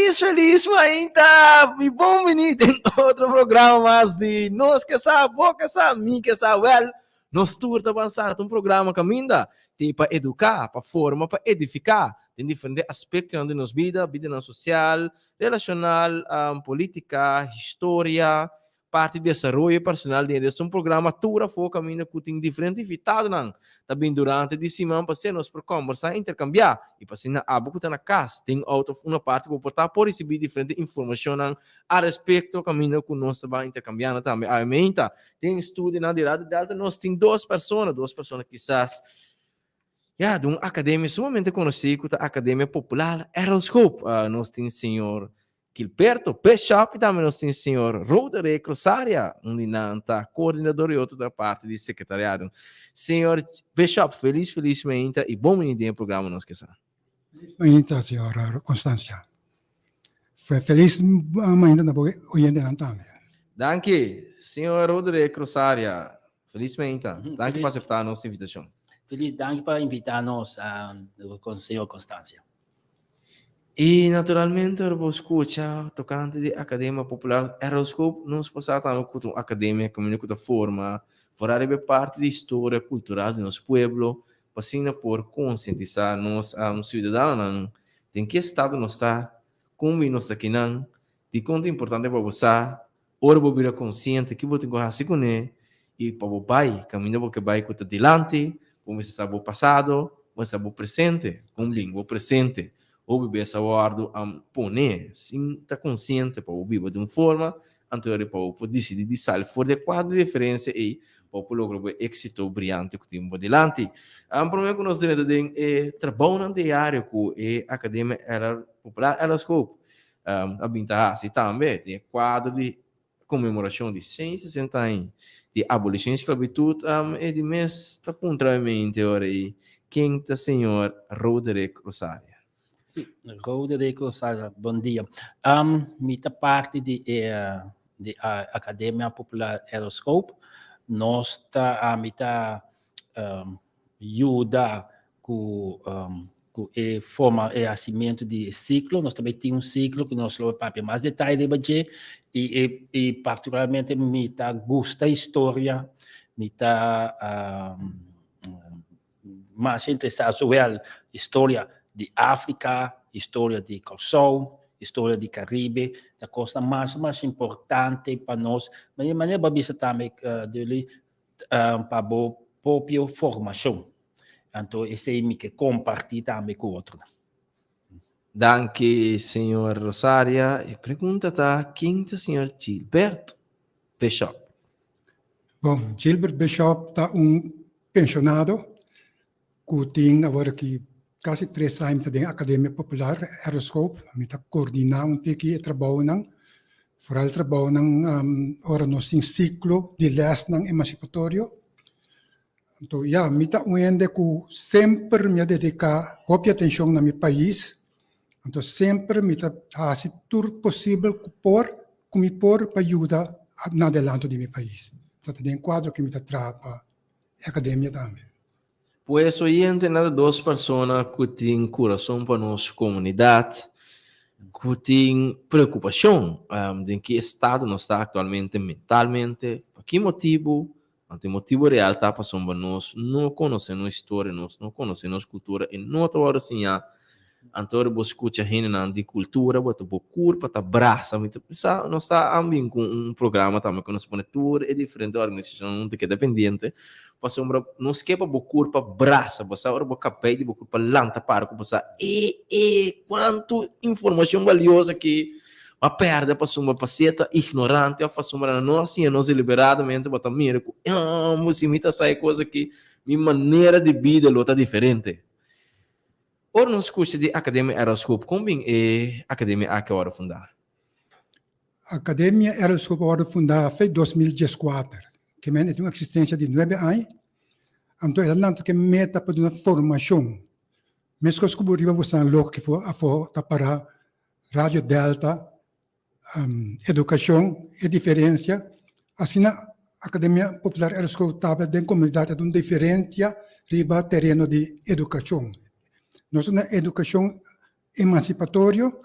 Felis, felis mainta! I bon bini den otro programa mas di Nos Ke Sa, Bo Ke Sa, Mi Ke Sa. Wèl, nos tur ta ban sa, ta un programa kaminda tin pa eduká, pa forma, pa edifiká den diferente aspektonan di nos bida, bidanan sosial, relashonal, polítika, historia, Parti desaroyo personal den es un programa tur afó kaminda ku tin diferente invitadonan ta bin durante di siman pa asina nos por kòmbersá i interkambiá i pa asina abo ku ta na kas, den outo òf una parti ku bo por ta por risibí diferente informashonnan al respekto kaminda ku nos ta ban interkambiando tambe. Awe meinta den estudionan di Radio Delta nos tin dos persona, dos persona kisas ya di un akademia sumamente konosí ku ta Akademia Popular Errol Schoop. Nos tin señor Gilberto Bishop y tambe nos tin señor Roderick Rosaria, un di nan ta coordinador y otro ta parti di secretariado. Señor Bishop, feliz feliz mainta y bon bini den e programa Nos Ke Sa. Feliz mainta, señor Constancia. Feliz mainta na bo oyentenan tambe. Danki, señor Roderick Rosaria. Feliz mainta. Danki pa acepta nos invitacion. Feliz, danki pa invita nos, señor Constancia. I naturalmente ora bo skucha tokante di Akademia Popular Eroscoop, nos por sa tambe ku ta un akademia kaminda ku ta forma for riba e parti di historia kultural di nos pueblo, pa asina por konsientisá nos siudadanonan den ke estado nos ta, kon bin nos ta akinan, dikon ta importante pa bo sa Ora bo bira konsiente ki bo tin ku hasi kuné i pa bo bai kaminda bo ke bai ku ta dilanti, bo mester sa bo pasado, bo mester sa bo presente. Kon bin bo presente? Hopi bes a wòrdu poné sin ta konsiente pa bo biba di un forma, anto ora pa bo por disidí di sali for di e kuadro di referensia ei pa bo por logra bo éksito briante ku tin bo dilanti. Promé ku nos drenta den e trabounan diario ku e Akademia Popular Errol Schoop A bin ta hasi tambe den e kuadro di konmemorashon di 160 aña di abolishon di sklabitut, e di mes ta puntra mi mente ora ei, ken ta señor Roderick Rosaria? Sí, Roderick Rosaria, bon dia. Mi ta parti di e di Akademia Popular Aeroscope. Nos ta, mi ta yuda ku ku e forma e hasimentu di e siklo. Nos tambe tin un siklo ku nos lo papia mas detaye riba dje i e i partikularmente mi ta gusta historia, mi ta mas interesá zowel historia di Afrika, historia di Kòrsou, historia di Karibe, ta kosnan mas mas importante pa nos. Manera bo a bisa tambe Dully pa bo propio formashon. Anto esei mi ke kompartí tambe ku otronan. Danki señor Rosaria. E pregunta ta ken ta señor Gilbert Bishop? Bon, Gilbert Bishop ta un penshonado ku tin awor aki kasi tres aña mi ta den Akademia Popular Aeroscope. Mi ta koordiná un tiki e trabounan, foral trabounan ora nos tin siklo di lèsnan emansipatorio. Anto ya, mi ta un hende ku semper mi a dediká hopi atenshon na mi pais, anto semper mi ta hasi tur posibel ku por, ku mi por pa yuda na adelanto di mi pais. Anto ta den kuadro ku mi ta traha pa e akademia tambe. Pues oyente nan ta dos persona ku tin kurason pa nos komunidat, ku tin preokupashon den ki estado nos ta aktualmente mentalmente, pa ki motibu, anto e motibu real ta pasobra nos no konosé nos historia, nos no konosé nos kultura i no ta wòrdu siñá. Anto ora bo skucha hendenan di kultura bo ta bo kurpa ta brasa. Mi ta pensa nos ta a bin ku un programa tambe ku nos pone tur e diferente organisashonnan huntu keda pendiente pasobra nos ke pa bo kurpa brasa. Bo sa ora bo kabei di bo kurpa lanta para ku bo sa e e kuantu informashon balioso aki bo a pèrdè pasobra pasia ta ignorante òf pasobra nan no a siña nos deliberadamente bo ta mira ku si mi ta sa e kos aki mi manera di bida lo ta diferente. Ora nos skucha di Akademia Errolschoop, kon bin e akademia aki a wòrdu fundá? Akademia Errolschoop a wòrdu fundá fe 2014, ke men e tin un eksistensia di nuebe aña. Anto el a lanta ku e meta pa duna formashon. Meskos ku bo riba bo san lok ki afó ta pará Radio Delta, edukashon, e diferensia. Asina Akademia Popular Errolschool tabla den komunidat ta un diferensia riba tereno di edukashon. Nos ta na edukashon emansipatorio.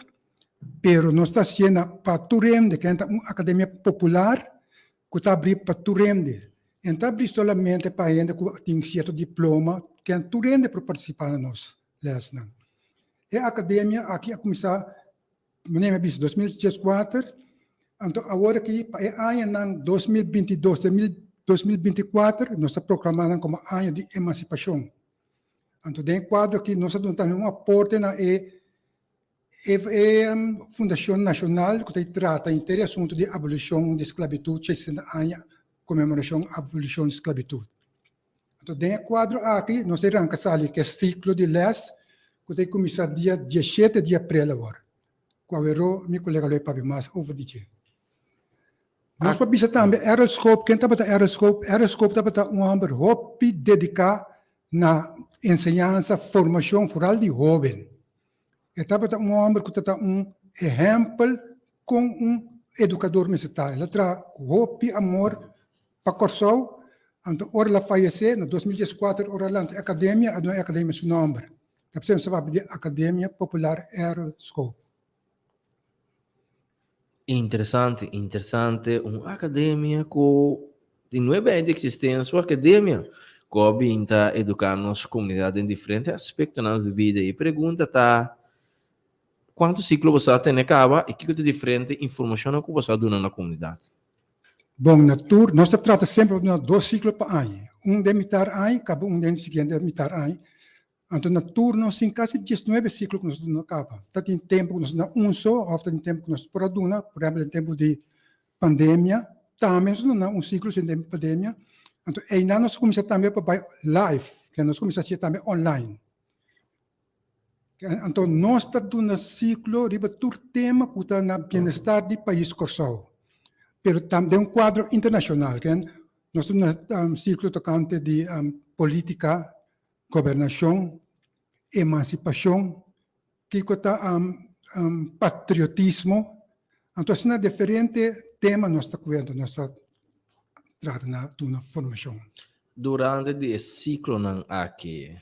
Pero nos ta hasiendo pa tur hende, ken ta un akademia popular ku ta abrí pa tur hende. E no ta abrí solamente pa hende ku tin sierto diploma, ken tur hende por partisipá na nos lèsnan. E akademia aki a kuminsá, manera mi a bisa, 2014, anto awor aki pa e añanan 2022 te 2024 nos ta proklamá nan komo aña di emansipashon. Anto den e kuadro aki nos a duna tambe un aporte na e E Fundashon Nashonal ku ta trata henter e asuntu di abolishon di sklabitut, 60 aña konmemorashon abolishon di sklabitut. Anto den e kuadro aki nos a ranka sali ku e siklo di lès ku ta kuminsá dia 17 di aprel awor, ku aweró mi kolega lo e papia mas over di dje. Nos por bisa tambe Errol Schoop, ken tabata Errol Schoop? Errol Schoop tabata un hòmber hopi dediká na enseñansa, formashon, foral di hóben. E tabata un hòmber ku ta un ehèmpel kon un edukador mester ta. El a traha ku hopi amor pa Kòrsou, anto ora el a fayesé na 2014 ora a lanta e akademia a duna e akademia su nòmber. Ta p'esei nos ta papia di Akademia Popular Errol Schoop. Interesante, interesante. Un akademia ku tin nuebe aña di eksistensia, un akademia ku a bin ta eduká nos komunidat den diferente aspektonan di bida. E pregunta ta, kuantu siklo boso a tene kaba i kiko ta diferente informashonnan ku boso a duna na komunidat? Bon, na tur, nos ta trata semper pa duna dos siklo pa aña. Un den mitar aña, kaba un den siguiente mitar aña. Anto na tur nos tin kasi diesnuebe siklo ku nos a duna kaba. Ta tin tempu ku nos a duna un so òf ta tin tempu ku nos por a duna, por ehèmpel den tempu di pandemia tambe nos a duna un siklo den tempu di pandemia. Anto einan nos a kuminsá tambe pa bai live, ke nos a kuminsá hasié tambe online. Anto nos ta duna siklo riba tur tema ku ta na bienestar di pais Kòrsou, pero tambe den un kuadro internashonal. Nos ta duna siklo tokante di polítika, Gobernashon, emansipashon, kiko ta patriotismo. Anto asina diferente tema nos ta kuenta, nos ta trata na duna formashon. Durante di e siklonan aki,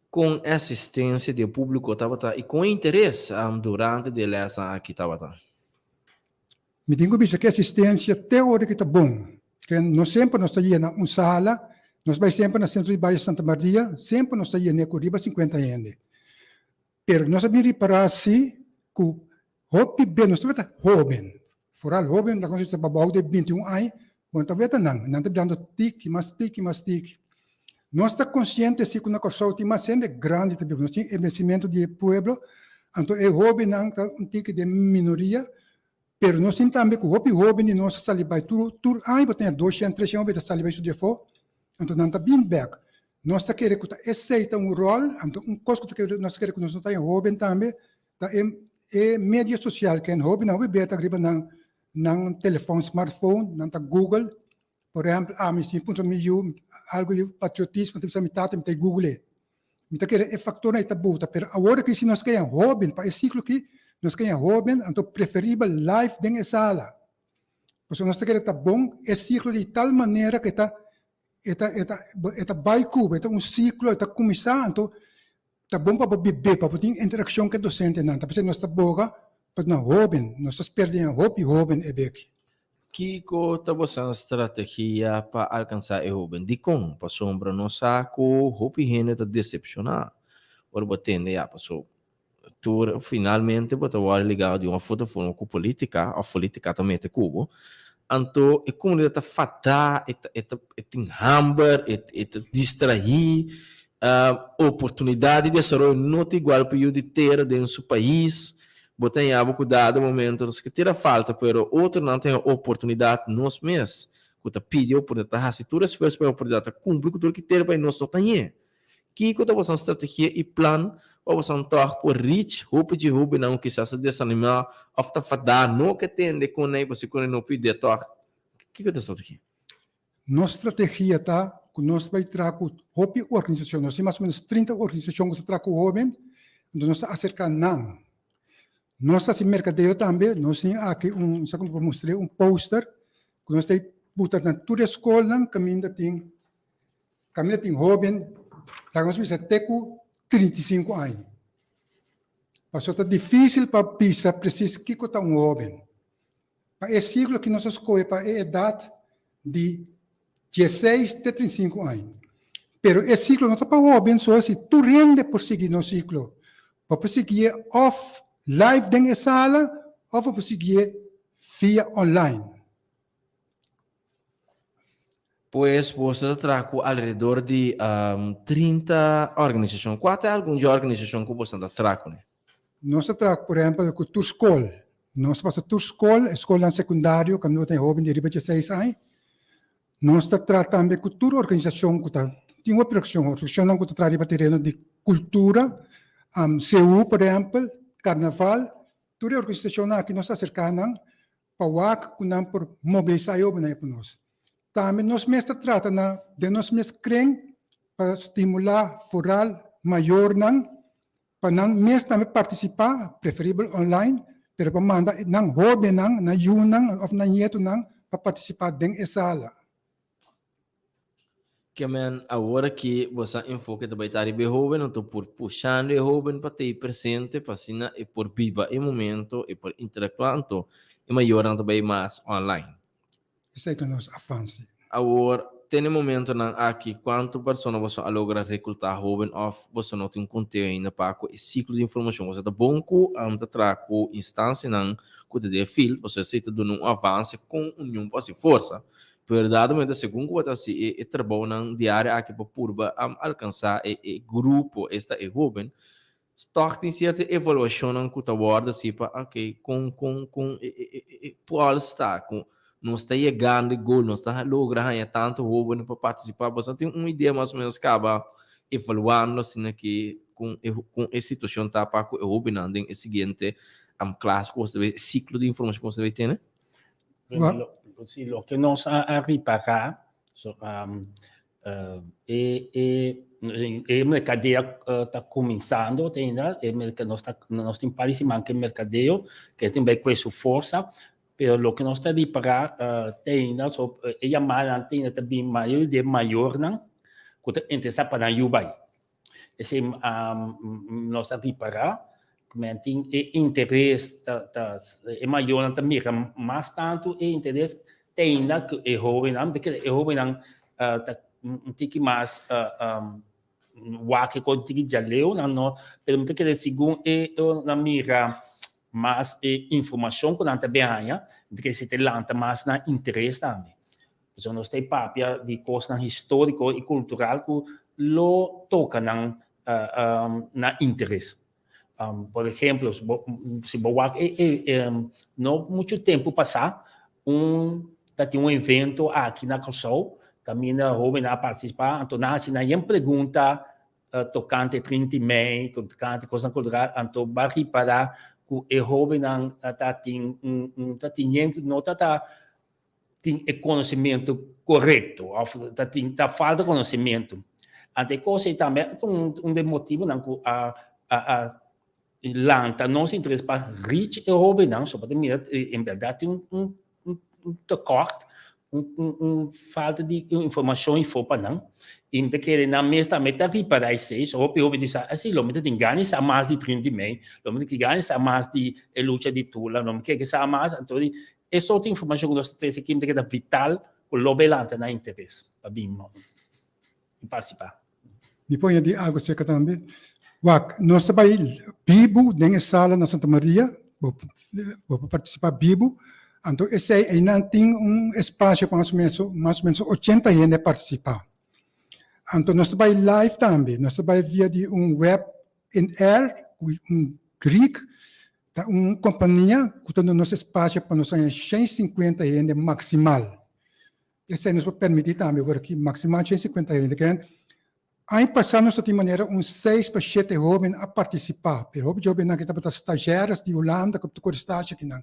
kon e asistensia di e públiko tabata i kon e interes durante di e lèsnan aki tabata? Mi tin ku bisa ku e asistensia te ora ki ta bon. Ke no semper nos ta yena un sala, nos bai semper na Sentro di Bario Santa Maria, semper nos ta yen'é ku riba sinkuenta hende. Pero nos a bin ripará si ku hopi be nos tabata hóben, foral hóben, laga nos bisa abou di binti un aña, bo no ta weta nan, nan ta birando tiki mas tiki mas tiki. Nos ta konsiente si ku na Kòrsou tin mas hende grandi ta biba, nos tin envehesimentu di e pueblo, anto e hóbennan ta un tiki den minoria, pero nos tin tambe ku hopi hóben di nos a sali bai tur tur aña bo tene doshen, treshen hóben ta sali bai studia afó, anto nan ta bin bèk. Nos ta kere ku ta esei ta un ròl, anto un kos ku ta kere nos ta kere ku nos no ta e hóben tambe ta e e media sosial ken hóbennan hopi beta riba nan nan telefòn smartphone, nan ta google. Por ehèmpel, ami si mi puntra mi yu algu di patriotismo, mi ta bisa mi tata mi ta e google. Mi ta kere e faktornan ei ta buta, pero awor aki si nos kaya hóben pa e siklo aki, nos kaya hóben, anto preferibel live den e sala. Pasobra nos ta kere ta bon e siklo di tal manera ku e ta e ta e ta e ta bai ku bo, e ta un siklo, e ta kuminsá, anto ta bon pa bo bib'é, pa bo tin interakshon ku e dosentenan. Ta p'esei nos ta boga pa duna hóben, nos ta spera di haña hopi hóben e beki. Kiko ta bosan strategia pa alkansá e hóben? Dikon? Pasobra nos sa ku hopi hende ta desepshoná ora bo tende ya paso tur finalmente bo ta wòrdu ligá di un òf otro forma ku polítika òf polítika ta mete ku bo. Anto e komunidat ta fadá, e ta e ta e tin hamber, e e ta distraí, oportunidat di desaroyo no ta igual ku yu di tera den su pais. Bo ta haña bo ku dado momento nos ke tira falta pero otronan ta haña oportunidat nos mes ku ta pidi oportunidat ta hasi tur esfuerso pa e oportunidat ta kumpli ku tur kriterio pa nos no ta hañ'é. Kiko ta bosan strategia i plan pa bosan tòg por reach hopi dje hóbennan ku kisas ta desanimá òf ta fadá no ke tende kon ei pasobra kon ei no pid'é tòg? Kiko ta e strategia? Nos strategia ta ku nos bai traha ku hopi organisashon. Nos tin mas o ménos 30 organisashon ku ta traha ku hóben, anto nos ta aserká nan. Nos ta hasi merkadeo tambe, nos tin aki un, sa komo pa mustr'é, un poster ku nos ta buta na tur e skolnan kaminda tin kaminda tin hóben, laga nos bisa te ku 35 aña. Pasobra ta difísil pa bisa presis kiko ta un hóben. Pa e siklo ki nos a skohe pa e edat di dieseis te 35 aña. Pero e siklo no ta pa hóben so, si tur hende por sigui nos siklo. Bo por siguié òf live den e sala òf bo por siguié via online. Pues boso ta traha ku alrededor di 30 organisashon. Kua ta algun dje organisashon ku boso ta traha kuné? Nos ta traha por ehèmpel ku tur skol. Nos ta pasa tur skol, e skolnan sekundario kaminda bo tin hóben di riba dieseis aña. Nos ta traha tambe ku tur organisashon ku ta tin hopi organisashon, organisashonnan ku ta traha riba tereno di kultura, CU por ehèmpel, karnaval, tur e organisashonnan aki nos ta aserká nan pa wak ku nan por mobilisá e hóbennan ei pa nos. Tambe nos mes ta trata na den nos mes kren pa stimulá foral mayornan pa nan mes tambe partisipá, preferibel online, pero pa manda nan hóbennan, nan yunan òf nan ñetunan pa partisipá den e sala. Ke men awor aki boso enfoke ta bai ta riba e hoben, anto por pushando e hoben pa ta ei presente pa asina e por biba e momento, e por interaktua, anto e mayornan ta bai mas online. Esei ta nos afan, si. Awor, te na e momentonan aki, kuantu persona boso a logra reklutá hoben òf boso no tin konteo ainda pa ku e siklo di informashon? Boso ta bon ku ta traha ku instansianan ku ta den e field, pasobra esei ta duna un avanse kon union por hasi forsa. Pero dado momento segun ku bo ta hasi e e trabounan diario aki pa purba alkansá e e grupo, esta e hoben, tòg tin sierto evaluashonnan ku ta wòrdu hasi pa okay kon kon kon e e e e pòls ta, kon nos ta yegando e gol, nos ta logra haña tantu hobennan pa partisipá. Boso tin un idea mas o menos kaba evaluando asina ki kon e kon e situashon ta pa ku e hobennan den e siguiente klas ku boso ta bay siklo di informashon ku boso ta bay tene? Bueno, si loke nos a ripará, so, e, e, e mercadeo ta kuminsando te ainda, e merca, nos ta, nos tin par di siman ku e mercadeo, ke tin bai kue su forsa, pero loke nos ta ripará te ainda, so, e yamadanan te ainda ta bin mayoria di e mayornan ku ta interesá pa nan yu bai. Esei nos a ripará, men tin e interes ta ta e mayornan ta mira mas tantu e interes te ainda ku e hóbennan, ta kere e hóbennan ta un tiki mas wak e kos un tiki djaleu nan no, pero mi ta kere segun e nan mira mas e informashon ku nan ta bin haña, mi ta kere si ta lanta mas nan interes tambe. Pasobra nos ta e papia di kosnan históriko i kultural ku lo toka nan nan interes. Por ehemplo, si bo wak no muchu tempu pasá un ta tin un evento aki na Kòrsou kaminda hóbennan a partisipá, anto nan hasi nan yen pregunta tokante 30 mei, tokante kosnan kultural, anto bo a ripará ku e hóbennan ta tin ta tin yen no ta ta tin e konosementu korekto òf ta tin ta falta konosementu. Anto e kos ei tambe ta un un di e motibunan ku a a a lanta nos interes pa reach e hóbennan so pa ta mira en bèrdat tin un un un tekòrt un un un falta di informashon ifo pa nan i mi ta kere nan mes tambe ta ripará esei so hopi hopi di sa asi lo mi ta tin gana di sa mas di 30 mei lo mi ta tin gana di sa mas di e lucha di Tula lo mi ke sa mas anto di E sorto informashon ku nos ta trese aki ta keda vital ku lo bay lanta nan interes pa bin i partisipá. Mi por añadí algu aserka tambe. Wak, nos ta bai bibu den e sala na Santa Maria, bo bo por partisipá bibu. Anto esei einan tin un espasio pa mas o menos mas o menos 80 hende partisipá. Anto nos ta bai live tambe, nos ta bai via di un web in air ku un Greek Ta un kompania ku ta duna nos espasio pa nos haña 150 hende maksimal. Esei nos por permití tambe awor aki, maksimal 150 hende. Keren, aña pasá nos ta tin manera un seis pa shete hóben a partisipá, pero hopi hóbennan aki tabata stazjères di Hulanda ku ta kore stazje akinan.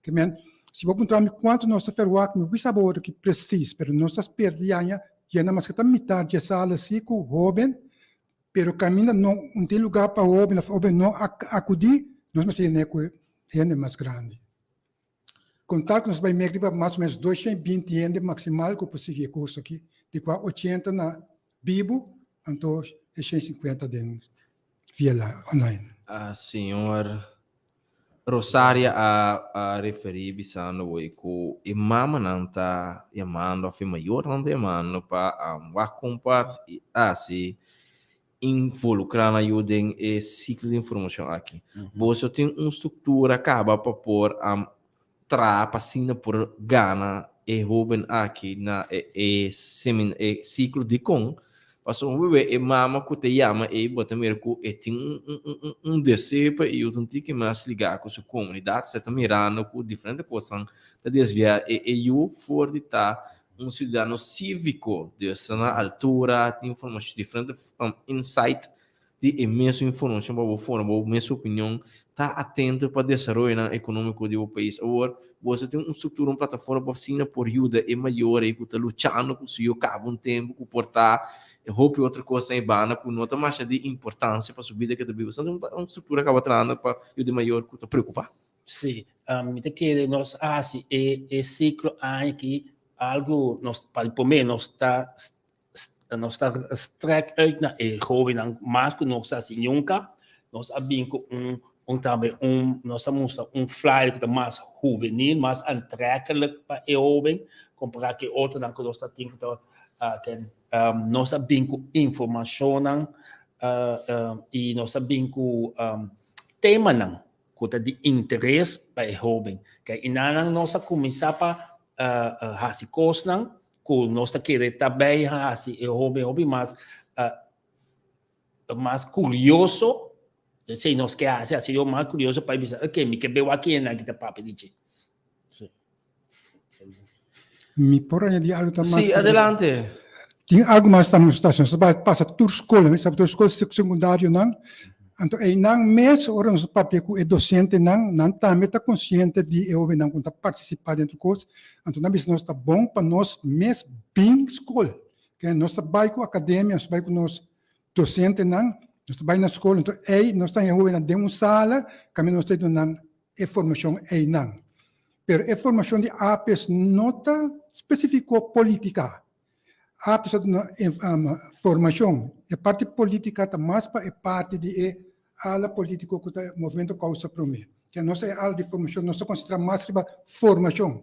Ke men, si bo puntra mi kuantu nos ta ferwagt, mi no por bisa bo awor aki presis, pero nos ta spera di haña yena maske ta mitar dje sala si ku hóben. Pero kaminda no un tin lugá pa hóben òf hóben no a akudí, nos mester yena ku hende mas grandi. Kon tal ku nos bai mek riba mas o ménos 220 hende maksimal ku por sigui e kurso aki, di kua 80 na bibu, anto e 150 den via online. Señor Rosaria a referí bisando hoy ku e mamanan ta yamando òf e mayornan ta yamando pa wak kon pa hasi involukrá nan yu den e siklo di informashon aki. Boso tin un struktura kaba pa por traha pa asina por gana e hoben aki na e e siklo dikon? Pasobra hopi be e mama ku ta yama ei bo ta mira ku e tin un deseo pa e yu ta un tiki mas ligá ku su komunidat, se ta mirando ku diferente kosnan ta desviá e yu for di ta un siudadano síviko, dus ta na altura, tin informashon, diferente insight di e mesun informashon pa bo forma bo mesun opinion, ta atento pa desaroyonan ekonómiko di bo pais. Awor, boso tin un struktura, un plataforma pa asina por yuda e mayor ei ku ta luchando ku su yu kaba un tempu ku por ta hopi otro kosnan ei banda ku no ta masha di importansia pa su bida ke ta biba. Esaki ta un struktura kaba trahando pa yuda e mayor ku ta preokupá. Sí, mi ta kere nos a hasi e siklo aki algu nos pa promé nos ta nos ta strek uit na e hóbennan mas ku nos a hasi nunka. Nos a bin ku un un tambe un nos a mustra un flyer ku ta mas hubenil, mas aantrekkelijk pa e hóben kompará ku e otronan ku nos ta tin ku ta nos a bin ku informashonnan i nos a bin ku temanan ku ta di interes pa e hóben. Kay inanan nos a kuminsá pa hasi kosnan ku nos ta kere ta bay hasi e hóben hopi mas mas kurioso. Esei nos ke hasi, hasi yo mas kurioso pa e bisa, ok, mi ke be wak kinan ki ta papia di dje. Sí. Mi por añadi algo ta mas? Sí, adelante. Tin algo mas ta nos ta nos bai pasa tur skol, nos tur skol sekundario nan. Anto einan mes ora nos papia ku e dosentenan, nan tambe ta konsiente di e hobennan ku ta partisipá den tur kos. Anto nan bisa nos ta bon pa nos mes bin skol. Ke nos ta bai ku akademia, nos ta bai ku nos dosentenan, nos ta bai na skol, anto ei nos ta haña hobennan den un sala kaminda nos ta duna nan e formashon einan. Pero e formashon di APES no ta spesifikó polítika. APES ta duna formashon. E parti polítika ta mas pa e parti di e ala polítiko ku ta Movimento Kousa Promé. Ke nos e ala di formashon, nos ta konsentrá mas riba formashon.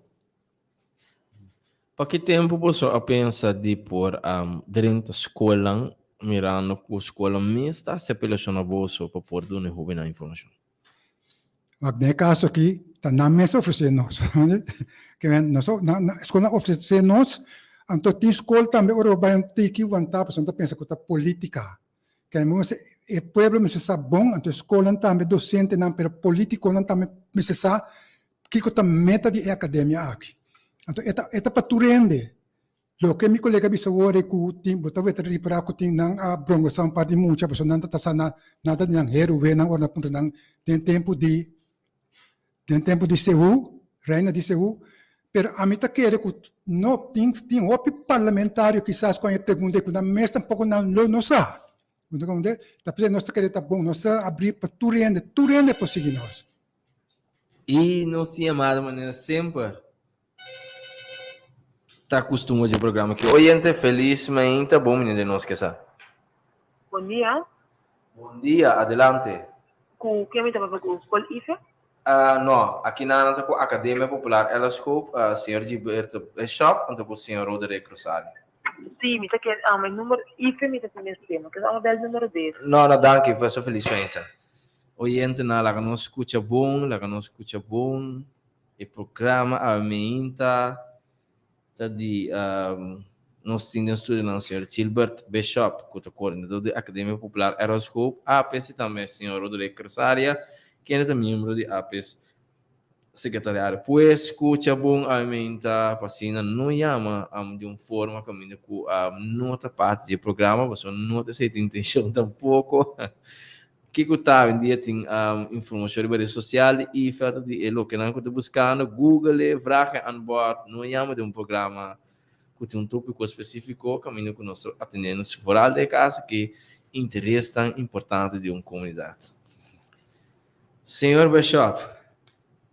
Pa ki tempu boso a pensa di por drenta skolnan mirando ku skolnan mes ta hasi apelashon na boso pa por duna e hóbennan informashon? Wak, den e kaso aki ta nan mes a ofresé nos. Ke men nos a, nan, skolnan a ofresé nos, anto tin skol tambe ora bo bai un tiki wantá pasobra nan ta pensa ku ta polítika. Ke men mester, e pueblo mester sa bon, anto e skolnan tambe, dosentenan, pero polítikonan tambe mester sa kiko ta meta di e akademia aki. Anto e ta, e ta pa tur hende. Loke mi kolega bisa awor e ku tin bo ta weta ripará ku tin nan a brongosá un par di mucha pasobra nan ta sa na nada di nan heruenan ora nan puntra nan den tempu di den tempu di Seú, reina di Seú. Pero ami ta kere ku no tin tin hopi parlamentario kisas ku a e pregunta ei ku nan mes tampoko nan lo no sa. Bo ta komprende? Ta p'esei nos ta kere ta bon nos ta abrí pa tur hende, tur hende por sigui nos. I nos tin yamada manera semper. Ta custumber dje programa aki. Oyente felis mainta bon bini den nos kesa. Bon dia. Bon dia, adelante. Ku ken mi ta papia ku Skol Ife? No, aki nan ta ku Academia Popular Ella Schoop, señor Gilberto Bishop anto ku señor Roderick Rosario. Sí, mi ta kere, e numero Ife mi ta tin den sistema. Kes amo bel numero des. No, no, danki, pasa felis mainta. Oyentenan, laga nos skucha bon, laga nos skucha bon. E programa awe meinta ta di nos tin den studionan señor Gilbert Bishop ku ta koordinador di Akademia Popular Eros Hope, APES, i tambe señor Roderick Rosaria kende ta miembro di APES sekretariado. Pues skucha bon awe meinta pa asina no yama di un forma kaminda ku no ta parti di e programa pasobra no ta esei ta intenshon tampoko. Kiko ta awendia tin informacion riba red social di IFA ta di e lokenan ku ta buskando, google e, vraag en antwoord, no yama den un programa ku tin un topiko spesifiko kaminda ku nos ta atende nos foral den e kaso ki interes tan importante di un komunidat. Señor Bishop,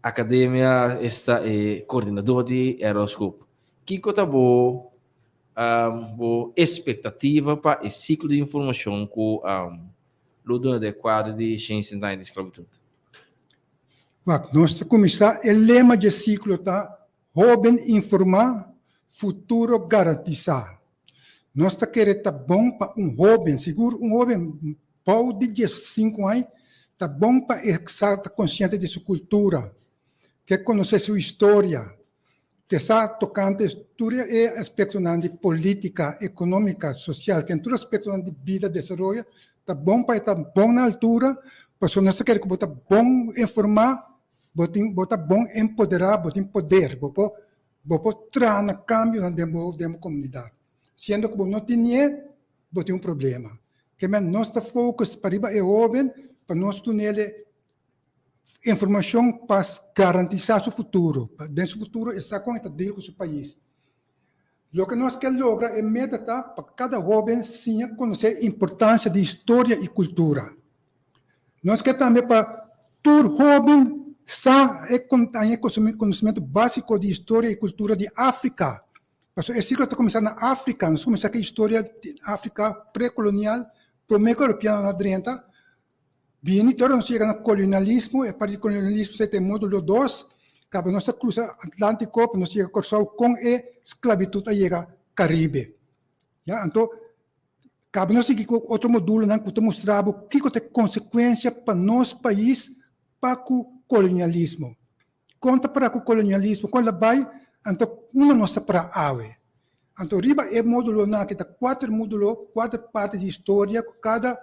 Akademia esta e koordinador di Eroscoop. Kiko ta bo bo espektativa pa e siklo di informashon ku. lo duna den kuadro di 160 aña di sklabitut? Wak, nos ta kuminsá, e lema dje siklo ta Hóben informá, futuro garantisá. Nos ta kere ta bon pa un hóben, sigur un hóben bou di 15 aña, ta bon pa e sa ta konsiente di su kultura, ke konosé su historia, ke sa tokante tur e aspektonan di polítika, ekonómika, sosial, ken tur aspektonan di bida, desaroyo, ta bon pa e ta bon na altura, pasobra nos ta kere ku bo ta bon informá, bo tin bo ta bon empoderá, bo tin poder, bo por bo por traha na kambionan den bo den bo komunidat. Siendo ku bo no tinié, bo tin un problema. Ke men nos ta focus pa riba e hóben pa nos dun'el informashon pa garantisá su futuro, pa den su futuro e sa kon e ta deal ku su pais. Loke nos ke logra e meta ta pa kada hóben siña konosé importansia di historia i kultura. Nos ke tambe pa tur hóben sa e haña e konosementu básiko di historia i kultura di Afrika. Pasobra e siklo ta kuminsá na Afrika, nos kuminsá ku e historia di Afrika prekolonial, promé ku europeanonan a drenta. Bini te ora nos yega na kolonialismo, e parti di kolonialismo esei ta e módulo dos, kaba nos ta krusa Atlántiko pa nos yega Kòrsou kon e sklabitut a yega Karibe. Ya, anto kaba nos sigui ku otro modulonan ku ta mustra bo kiko ta e konsekuensia pa nos pais pa ku kolonialismo. Kon ta para ku kolonialismo, kon la bai, anto unda nos ta para awe. Anto riba e modulonan aki ta kuater modulo, kuater parti di historia ku kada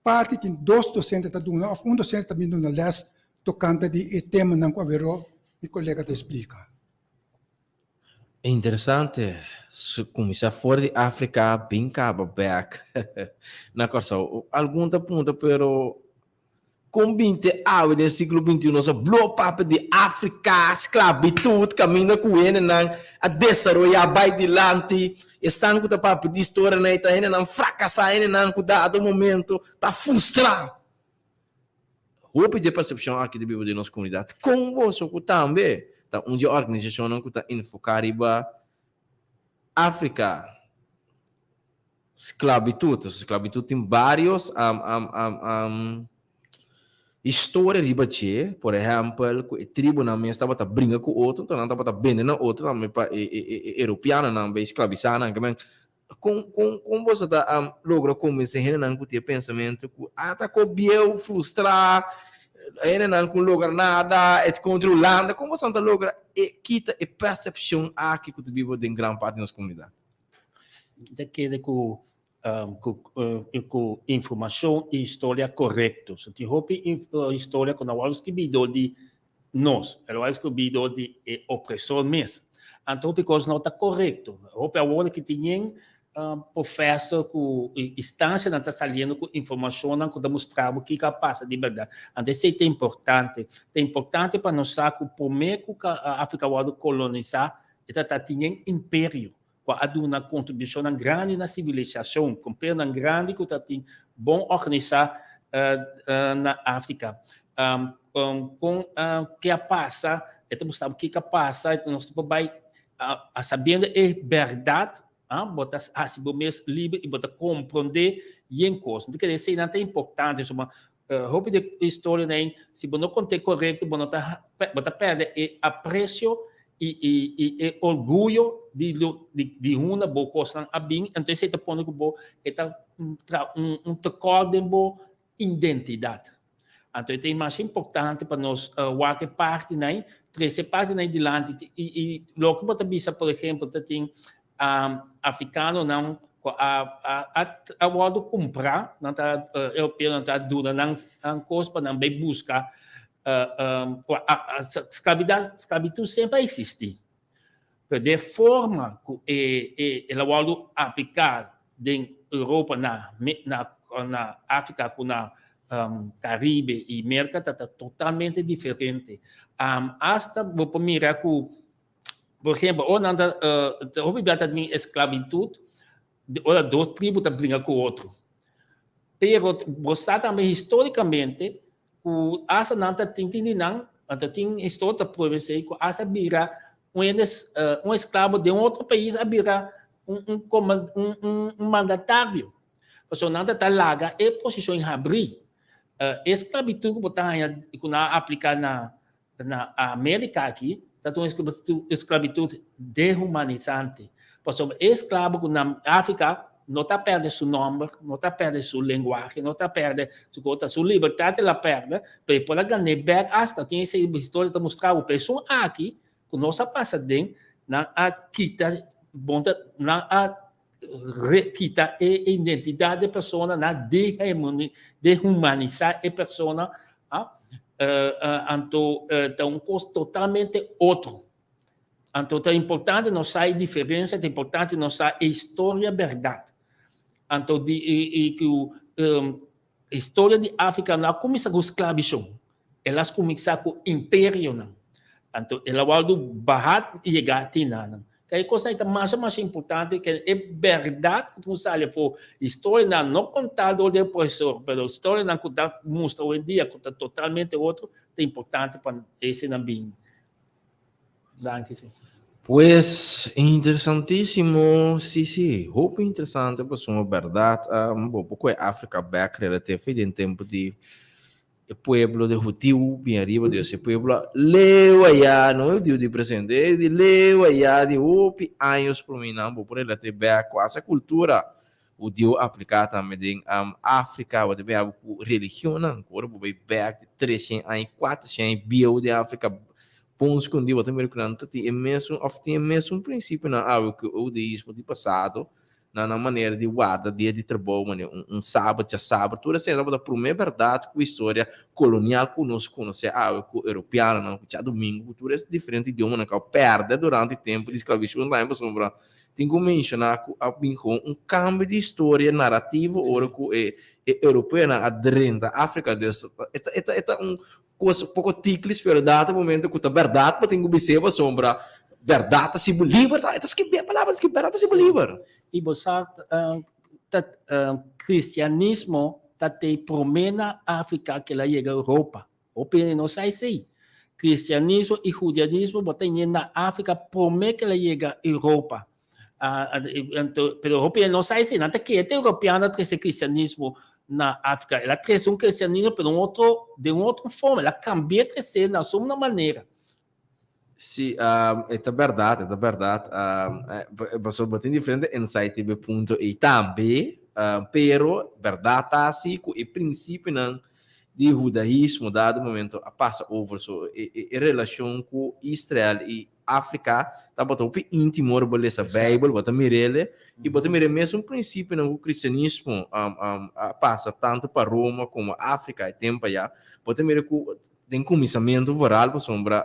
parti tin dos dosente ta duna òf un dosente ta bin duna lès tokante di e temanan ku aweró mi kolega ta splika. Interesante, su kuminsá for di Afrika bin kaba bèk na Kòrsou. Algun ta puntra pero kon bin te awe den siglo bintiuno nos a blow papia di Afrika, sklabitut, kaminda ku hendenan a desaroyá bai dilanti, esnan ku ta papia di historianan ei ta hendenan frakasá, hendenan ku dado momento ta frustrá. Hopi di e persepshon aki ta biba den nos komunidat. Kon boso ku tambe ta un di e organisashonnan ku ta enfoká riba Afrika, sklabitut, sklabitut tin vários historia riba dje, por ehèmpel ku e tribunan mes tabata bringa ku otro, anto nan tabata bende nan otro tambe pa e europeanonan bai sklabisá nan. Kon kon kon boso ta logra konvensé hendenan ku tin e pensamentu ku a ta ko bieu, frustrá, hendenan ku no logra nada, e ta kontra Hulanda? Kon boso ta logra e kita e persepshon aki ku ta biba den gran parti di nos komunidat? Ta kere ku ku ku informashon i historia korekto. So tin hopi historia ku no a wòrdu skibí dor di nos, el a wòrdu skibí dor di e opresor mes. Anto hopi kos no ta korekto. Hopi awor ki tin yen profesor ku instansianan ta saliendo ku informashonnan ku ta mustra bo kiko a pasa di bèrdat. Anto esei ta importante. Ta importante pa nos sa ku promé ku Afrika wòrdu kolonisá e ta tin yen imperio ku a duna kontribushonnan grandi na sivilisashon, komperonan grandi ku ta tin bon organisá na Afrika. Kon ke a pasa, e ta mustra bo kiko a pasa, nos ta por bai sabiendo e bèrdat, bo ta hasi bo mes liber i bo ta komprondé yen kos. Mi ta kere eseinan ta importante, suma hopi di e historianan si bo no kont'é korekto bo no ta bo ta pèrdè e apresio i i i e orguyo di lo di di hunda bo kosnan a bin anto esei ta pone ku bo e ta traha un un tekòrt den bo identidat. Anto e ta e mas importante pa nos wak e partinan trese e partinan dilanti i i loke bo ta bisa por ehempel ta tin afrikanonan ku a a a wòrdu kumprá, nan ta europeonan ta duna nan nan kos pa nan bai buska sklabidat sklabitut semper a eksistí pero den forma ku e e el a wòrdu apliká den Europa na na na Afrika ku na Karibe i Merka ta ta totalmente diferente asta bo por mira ku Por ejemplo, ora nan ta, uh, hopi bia ta mi esclavitud, ora dos tribu ta bringa cu otro. Pero bo sa tambe históricamente cu hasta nan ta tin tin di nan, anto tin historia ta prueba esey, cu hasta bira un hende, uh, un esclavo den otro pais a bira un, un, un, un, un mandatario. Pasobra nan ta ta laga e posicion habri. E sklabitut ku bo ta haña ku nan a apliká na na Amerika aki ta un sklabitut dehumanisante. Pasobra e esklabo ku na Afrika no ta pèrdè su nòmber, no ta pèrdè su lenguahe, no ta pèrdè su kos, su libertat el a pèrdè, pero e por a gan'é bèk asta. Tin esei historia ta mustra bo, pero esun aki ku nos a pasa den, nan a kita, bon ta, nan a kita e identidat di e persona, nan a dehumanisá e persona, anto ta un kos totalmente otro. Anto ta importante nos sa e diferensia, ta importante nos sa e historia bèrdat. Anto di i ku historia di Afrika no a kuminsá ku sklabishon, el a kuminsá ku imperionan. Anto el a wòrdu baha i yega te nan. Ka e kosnan ta masha masha importante ke e bèrdat ku ta sali afó, historianan no kontá dor di e profesor, pero historianan ku ta mustra oyendia ku ta totalmente otro, ta importante pa esenan bin. Danki, sí. Pues, interesantísimo, sí, sí, hopi interesante pasobra bèrdat, bo por kohe Afrika bèk relatief den tempu di e pueblo de hudiu bin ariba di e pueblo leu ayá, no e hudiu di presente, e di leu ayá di hopi años promé nan bo por relat'é bèk ku asa kultura hudiu apliká tambe den Afrika, bo ta bin habi ku religionnan ku ora bo bai bèk di treshen aña, kuatershen aña bieu den Afrika bon skondí bo ta mira ku nan ta tin e mesun òf tin e mesun prinsipionan awe ku e hudaismo di pasado na nan manera di warda dia di trabou manera un un sabat djasabra tur esei tabata promé bèrdat ku historia kolonial ku nos konosé awe ku europeanonan ku djadumingu ku tur es diferente idiomanan ku a pèrdè durante tempu di sklabishon tambe pasobra tin ku menshoná ku a bin kon un kambio di historia narativo ora ku e e europeonan a drenta Afrika dus e ta e ta e ta un Kos poko tiklis pero dado momento ku ta bèrdat bo tin ku bis'é pasobra bèrdat ta sibu liber ta e ta skibí e palabra ta skibí bèrdat ta sibu liber. I bo sa ta kristianismo ta te promé na Afrika ke el a yega Europa. Hopi hende no sa esei. Kristianismo i hudianismo bo ta hende na Afrika promé ke el a yega Europa. Pero hopi hende no sa esei. Nan ta kere te europeano a trese kristianismo na Afrika. El a trese un kristianismo pero un otro, den un otro forma. El a kambia trese na su una manera. Sí, e ta bèrdat, e ta bèrdat. Pasobra bo tin diferente insight riba e punto ei tambe. Pero bèrdat ta si ku e prinsipionan di hudaismo dado momento a pasa over. So e relashon ku Israel i Afrika tabata hopi íntimo ora bo lesa Beibel, bo ta mir'el i bo ta mira e mesun prinsipionan ku kristianismo a pasa tantu pa Roma komo Afrika e tempu ayá. Bo ta mira ku den kuminsamentu vooral pasobra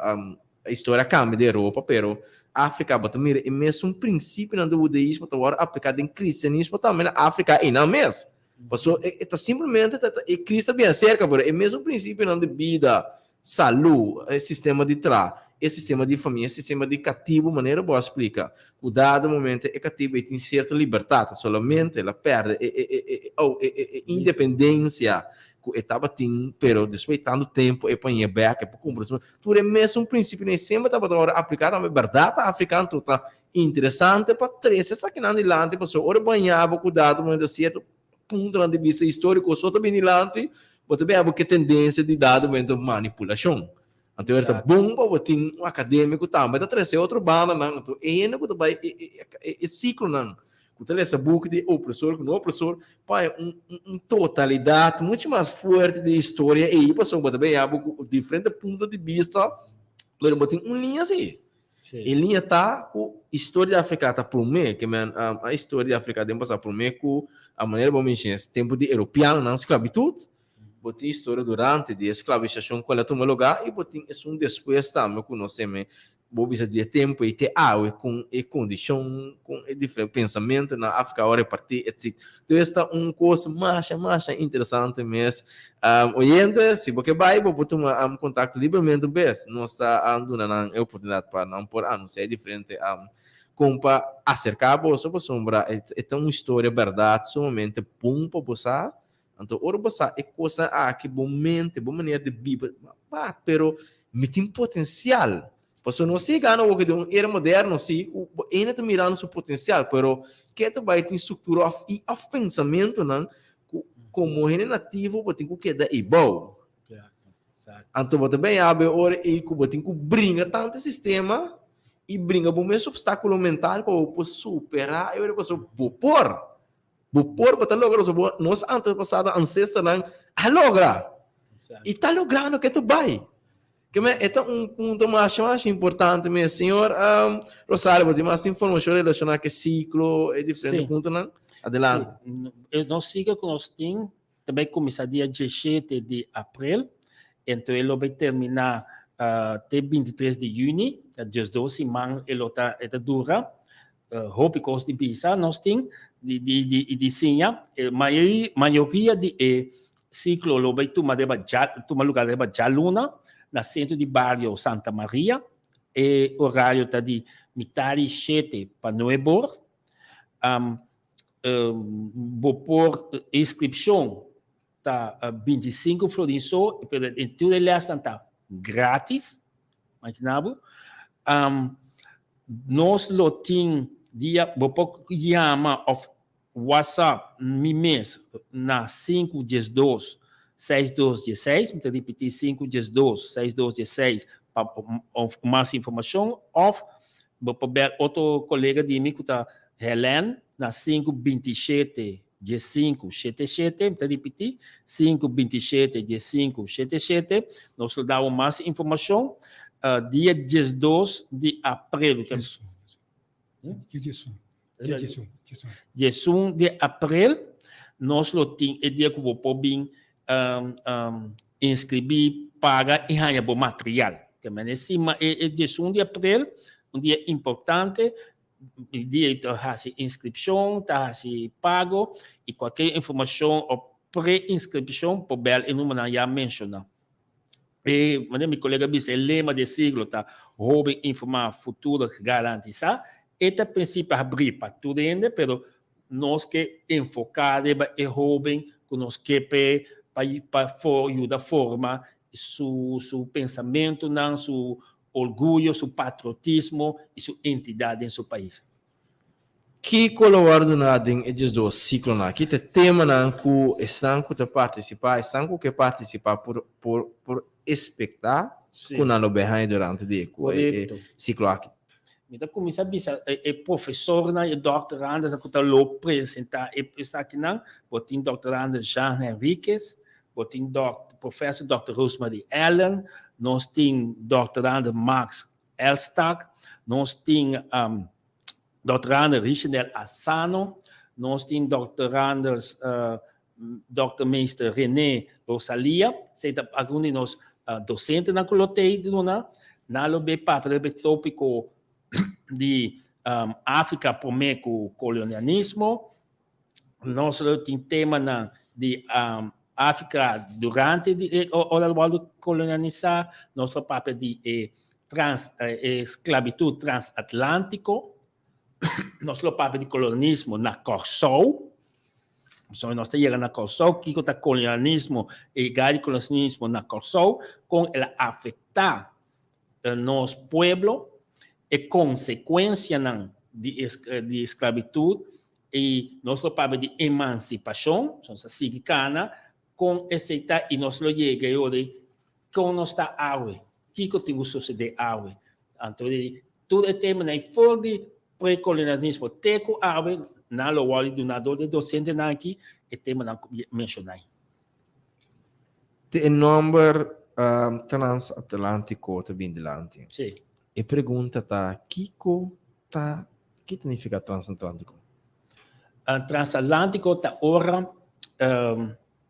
e historia a kambia di Europa, pero Afrika bo ta mira e mesun prinsipionan di hudaismo ta wòrdu apliká den kristianismo tambe na Afrika einan mes. Pasobra e ta simplemente e Cristo a bini aserka, pero e mesun prinsipionan di bida, Salú, e sistema di tra, e sistema di famia, e sistema di katibu, manera bo a splika, ku dado momento e katibu ei tin sierto libertat, solamente el a pèrdè e e e e oh e e e independensia ku e tabatin, pero despues di tantu tempu e pañ'é bèk, e por kumpra su, tur e mesun prinsipionan ei semper tabata wòrdu apliká tambe, bèrdat ta afrikano tur ta interesante pa trese esakinan dilanti, pasobra ora bo haña bo ku dado momento sierto puntonan di bista historico so ta bini dilanti, bo ta bira bo ke tendencia di dado momento manipulacion. Anto e ta bon pa bo tin un academico tambe ta trece otro bandanan, anto e hende cu ta bay e ciclonan cu ta lesa buki di opresor cu no opresor pa haña un totalidad mucho mas fuerte di historia ey pasobra bo ta bira bo cu diferente punto di bista pero bo tin un liña si. E liña ta ku historia di Afrika ta promé, ke men a historia di Afrika den pasá promé ku a manera bo menshoná es tempu di europeanonan sklabitut, bo tin historia durante di e sklabisashon ku el a tuma lugá i bo tin esun despues tambe ku nos seme bo bisa di e tempu ei te awe kon e kondishon kon e diferente pensamentunan Afrika a repartí etc. Entonces ta un kos masha masha interesante mes. Oyente, si bo ke bai bo por tuma kontakto libremente un bes. Nos ta duna nan e oportunidat pa nan por anunsia e diferente kon pa aserká boso pasobra e ta un historia bèrdat sumamente bon pa bo sa. Anto ora bo sa e kosnan aki bo mente, bo manera di biba, pero mi tin potensial. Pasobra nos sigue gana awoke den un era moderno si ku bo ene ta mirando su potensial pero ke ta bai tin struktura òf i òf pensamentunan ku. komo hende nativo bo tin ku keda eibou. Anto bo ta bin yabe ora ei ku bo tin ku bringa tantu e sistema i bringa bo mes opstákulo mental pa bo por superá e ora pasobra bo por. Bo por, bo ta logra pasobra bo nos antepasado, ancesternan a logra. I ta logrando ke ta bai. Ke men e ta un punto masha masha importante mes. Señor Rosario, bo tin mas informashon relashoná ku e siklo, e diferente puntonan? Adelante. Sí. Nos siklo ku nos tin ta bai kuminsá dia diesshete di aprel, enton e lo bai terminá te bintitres di yüni, ta diesdos siman e lo ta e ta dura. Hopi kos di bisa nos tin di di di di siña. E mayoria di e siklo lo bai tuma riba dja tuma lugar riba djaluna na sentro di bario Santa Maria. E orario ta di mitad di shete pa nuebor. Bo por inskripshon ta 25 florin so, pero en tur e lesnan ta gratis. Imagina bo. Nos lo tin dia, bo por yama of WhatsApp mi mes na 5 12 62 16, mi ta ripiti 5 12 62 16 pa mas informacion of bo por bel otro colega di mi cu ta Helen na 5 27 15 77, mi ta ripiti 5 27 15 77, nos lo dabo mas informacion dia 12 di april. 11 di april nos lo tin e dia ku bo por bin inskribí, paga i haña bo material. Ke men e sima e 11 di april, un dia importante, e dia ei ta hasi inskripshon, ta hasi pago i kualke informashon òf pre-inskripshon por bèl e numbernan ya menshoná. E manera mi kolega bisa e lema di e siglo ta Hoben informá, futuro garantisá. E ta prinsipio habrí pa tur hende, pero nos ke enfoká riba e hoben ku nos ke p'e pa pa yuda forma su su pensamentunan, su orguyo, su patriotismo i su entidat den su pais. Kiko lo wòrdu duna den e diesdos siklonan? Ki ta e temanan ku esnan ku ta partisipá, esnan ku ke partisipá por por por espektá ku nan lo bai haña durante di e e siklo aki? Mi ta kuminsá bisa e e profesornan, e dòktorandersnan ku ta lo presentá e esakinan. Bo tin dòktorander Jean Henriquez, bo tin dòk profèsor dòkter Rosemarie Allen, nos tin dòktorander Max Elstak, nos tin Dòkter Richenel Asano, nos tin Dòkter Dòkter Meester René Rosalia, esei ta algun di nos dosentenan ku lo tei duna. Nan lo be papia riba e tópiko di Afrika promé ku kolonialismo. Nos lo tin temanan di Afrika durante di e ora lo wòrdu kolonialisá. Nos lo papia di e trans e sklabitut transatlántiko. Nos lo papia di kolonialismo na Kòrsou. Pasobra nos ta yega na Kòrsou, kiko ta kolonialismo, e gai di kolonialismo na Kòrsou, kon el a afektá nos pueblo, e konsekuensianan di di sklabitut i nos lo papia di emansipashon, so nos a sigui kana kon esei ta i nos lo yega e ora ei kon nos ta awe, kiko tin ku sosodé awe. Anto di tur e temanan ei for di prekolonialismo te ku awe nan lo wòrdu duna dor di e dosentenan aki e temanan ku mi menshoná ei. Te e nòmber Transatlántico ta bin dilanti. Sí. E pregunta ta kiko ta ki ta nifiká transatlántico? Transatlántico ta ora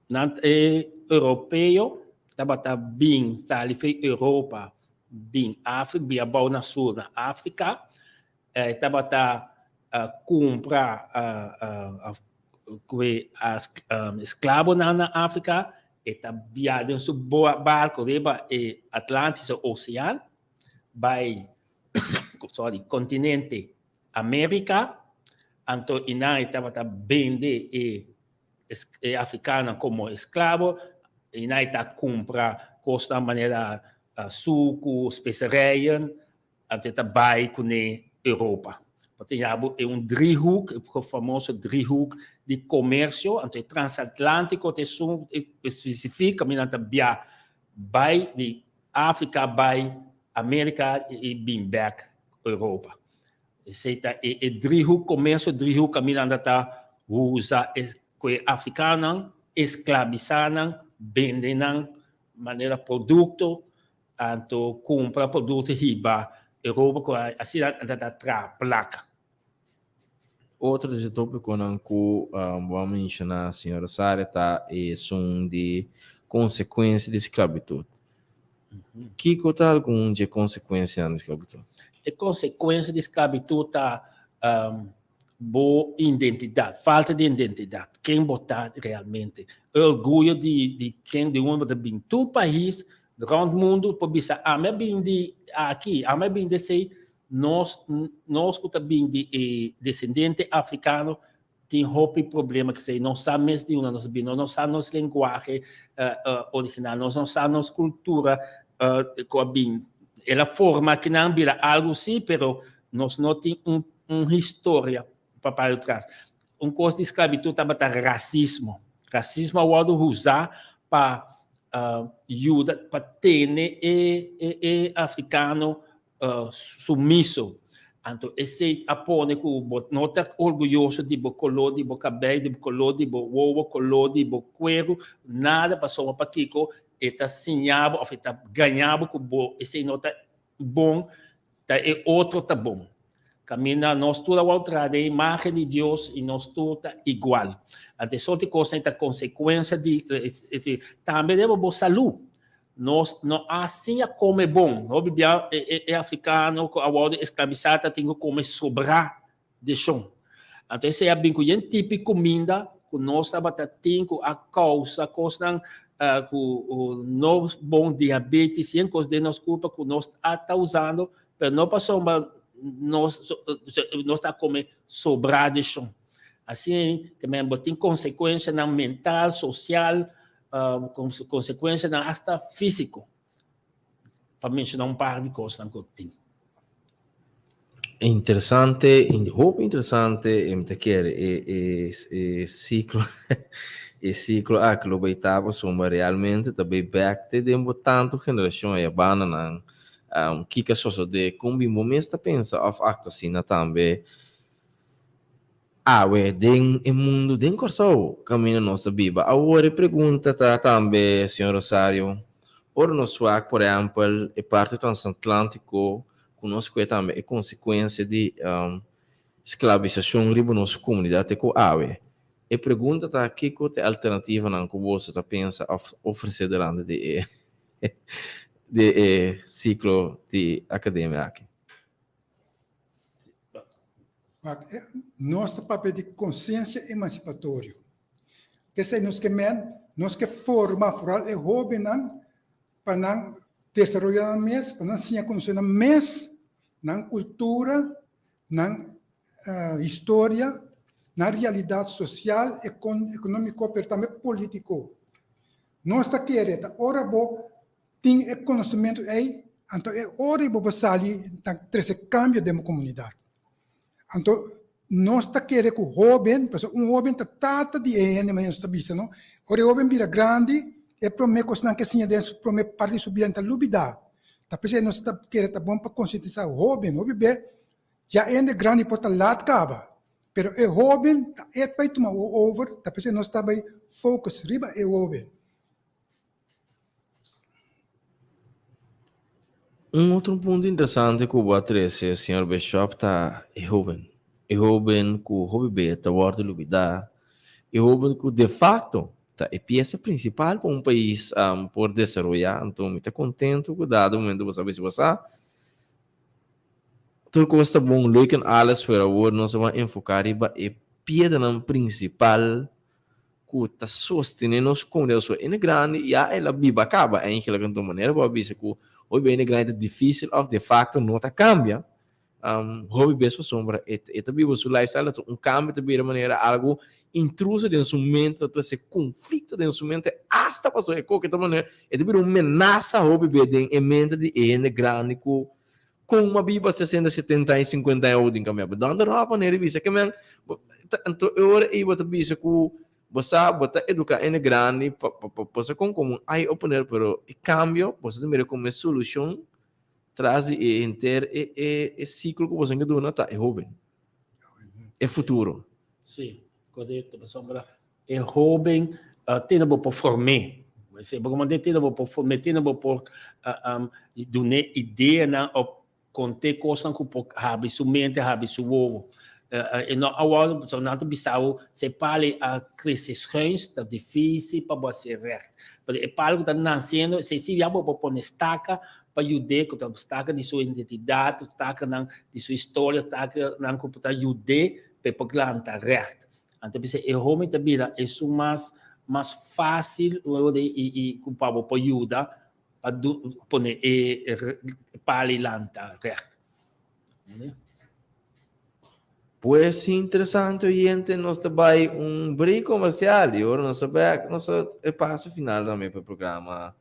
nan e europeo tabata bin sali for Europa bin Afrika bin abou na sur na Afrika e tabata kumpra ku e esklabonan na Afrika e ta bia den su barko riba e Atlantische Oceaan bai sorry kontinente Amerika anto i nan e tabata bende e e afrikanonan komo esklabo i nan e ta kumpra kosnan manera suku, speserijen anto e ta bai kuné Europa. Bo tin ya bo e un driehoek, e famoso driehoek di komersio, anto e transatlantiko ta esun spesifik kaminda nan ta bia bai di Afrika bai Amerika i bin bèk Europa. Esei ta e e driehoek komersio, driehoek kaminda nan ta usa e ku e afrikanonan, esklabisá nan, bende nan manera produkto, anto kumpra produkto hiba Europa ku asina nan ta traha plaka. Otro di e tópikonan ku bo a menshoná, señor Rosario, ta esun di konsekuensia di sklabitut. Kiko ta algun dje konsekuensianan di sklabitut? E konsekuensia di sklabitut ta bo identidat, falta di identidat, ken bo ta realmente. E orguyo di di ken di unda bo ta bin. Tur pais rònt mundu por bisa ami a bin di aki, ami a bin di esei, Nos nos ku ta bin di e desendente afrikano tin hopi problema kesei. Nos sa mes di unda nos a bin, nos no sa nos lenguahe original, nos no sa nos kultura ku a bin. El a forma kinan bira algu si, pero nos no tin un un historia pa para atras. Un kos di sklabitut tabata rasismo. Rasismo a wòrdu usá pa yuda pa tene e e afrikano sumiso. Anto esei a pone ku bo no ta orguyoso di bo koló di bo kabei, di bo koló di bo wowo, koló di bo kueru, nada pasobra pakiko e ta siña bo òf e ta gaña bo ku bo esei no ta bon, ta e otro ta bon. Kaminda nos tur a wòrdu traha den imágen di Dios i nos tur ta igual. Anto e sorti kosnan ta konsekuensia di tambe riba bo salú. Nos no a siña kome bon. Hopi bia e afrikano ku a wòrdu esklabisá ta tin ku kome sobrá di shon. Anto esei a bin ku yen tipi kuminda ku nos tabata tin ku a kousa kosnan ku no bon, diabetes, yen kos den nos kurpa ku nos a ta usando, pero no pasobra nos nos ta kome sobrá di shon. Asina ke men bo tin konsekuenshanan mental, sosial, konsekuensianan hasta físiko, pa menshoná un par di kosnan ku tin. Interesante, hopi interesante e mi ta kere e e e siklo e siklo aki lo bai ta pasobra realmente ta bai bek te den bo tantu generashon aya bandanan kiko a sosode kon bin bo mes ta pensa òf aktua asina tambe. Awe den e mundu den Kòrsou kaminda nos ta biba. Awor e pregunta ta tambe, señor Rosario, ora nos wak por ehèmpel e parti transatlántiko ku nos kue tambe e konsekuensia di sklabisashon riba nos komunidat te ku awe. E pregunta ta kiko ta e alternativanan ku boso ta pensa òf ofresé durante di e di e siklo di akademia aki? Nos ta papia di konsiensia emansipatorio. P'esei nos ke men, nos ke forma foral e hóbennan pa nan desaroyá nan mes, pa nan siña konosé nan mes, nan kultura, nan historia, nan realidat sosial, ekonómiko pero tambe polítiko. Nos ta kere ta ora bo Tin e konosementu ei, anto e ora ei bo por sali ta trese kambio den bo komunidat. Anto nos ta kere ku hóben, pasobra un hóben ta tata di e hende manera nos ta bisa no, ora e hóben bira grandi e promé kosnan ke siña den su promé parti di su bida ta lubidá. Ta p'esei nos ta kere ta bon pa konsientisá hóben, hopi be ya hende grandi por ta lat kaba, pero e hóben ta et bai tuma over, ta p'esei nos ta bai focus riba e hóben. Un otro punto interesante ku bo a trese, señor Bishop, ta e hoben. E hoben ku hopi be ta wòrdu lubidá. E hoben ku de fakto ta e piesa prinsipal pa un pais por desaroyá. Anto mi ta kontentu ku dado momento bo sa bisa bo sa tur kos ta bon, leuk en alles, pero awor nos a bai enfoká riba e piedranan prinsipal ku ta sostené nos komunidat. So hende grandi ya el a biba kaba eigenlijk anto manera bo a bisa ku hopi bes hende grandi ta difícil òf de facto no ta kambia hopi bes pasobra e e ta biba su lifestyle anto un kambio ta bira manera algu intruso den su mente ta trese konflikto den su mente asta pasobra e koke ta manera e ta bira un menasa hopi bes den e mente di e hende grandi ku. Kon m'a biba sesenta, setenta aña, sinkuenta aña awor tin kambia? Bo dònde ròp manera di bisa ke men anto e ora ei bo ta bisa ku bo sa bo ta eduká hende grandi pa pa pa sa kon komo un eye opener pero e kambio bo sa ta mira komo e solushon tras di e henter e e e siklo ku boso a duna ta e hóben, e futuro. Sí, korekto pasobra E hoben tene bo por form'é. Bo komand'é tene bo por form'é, tene bo por dun'é ideanan òf kont'é kosnan ku por habri su mente, habri su wowo. E no a wòrdu, pasobra nan ta bisa bo si e palo a krese schuins, ta difísil pa bo hasié règt. Pero e palo ku ta nasiendo, si si ya bo por pone staka pa yud'é, ku ta staka di su identidat, stakanan di su historia, stakanan ku ta yud'é pa e por lanta règt. Anto bisa e homi ta bira esun mas mas fácil i i ku pa bo por yuda pa pone e pali lanta recht. Pues interesante oyente, nos ta bai un break comercial y ora nos ta back, nos ta e paso final tambe pa e programa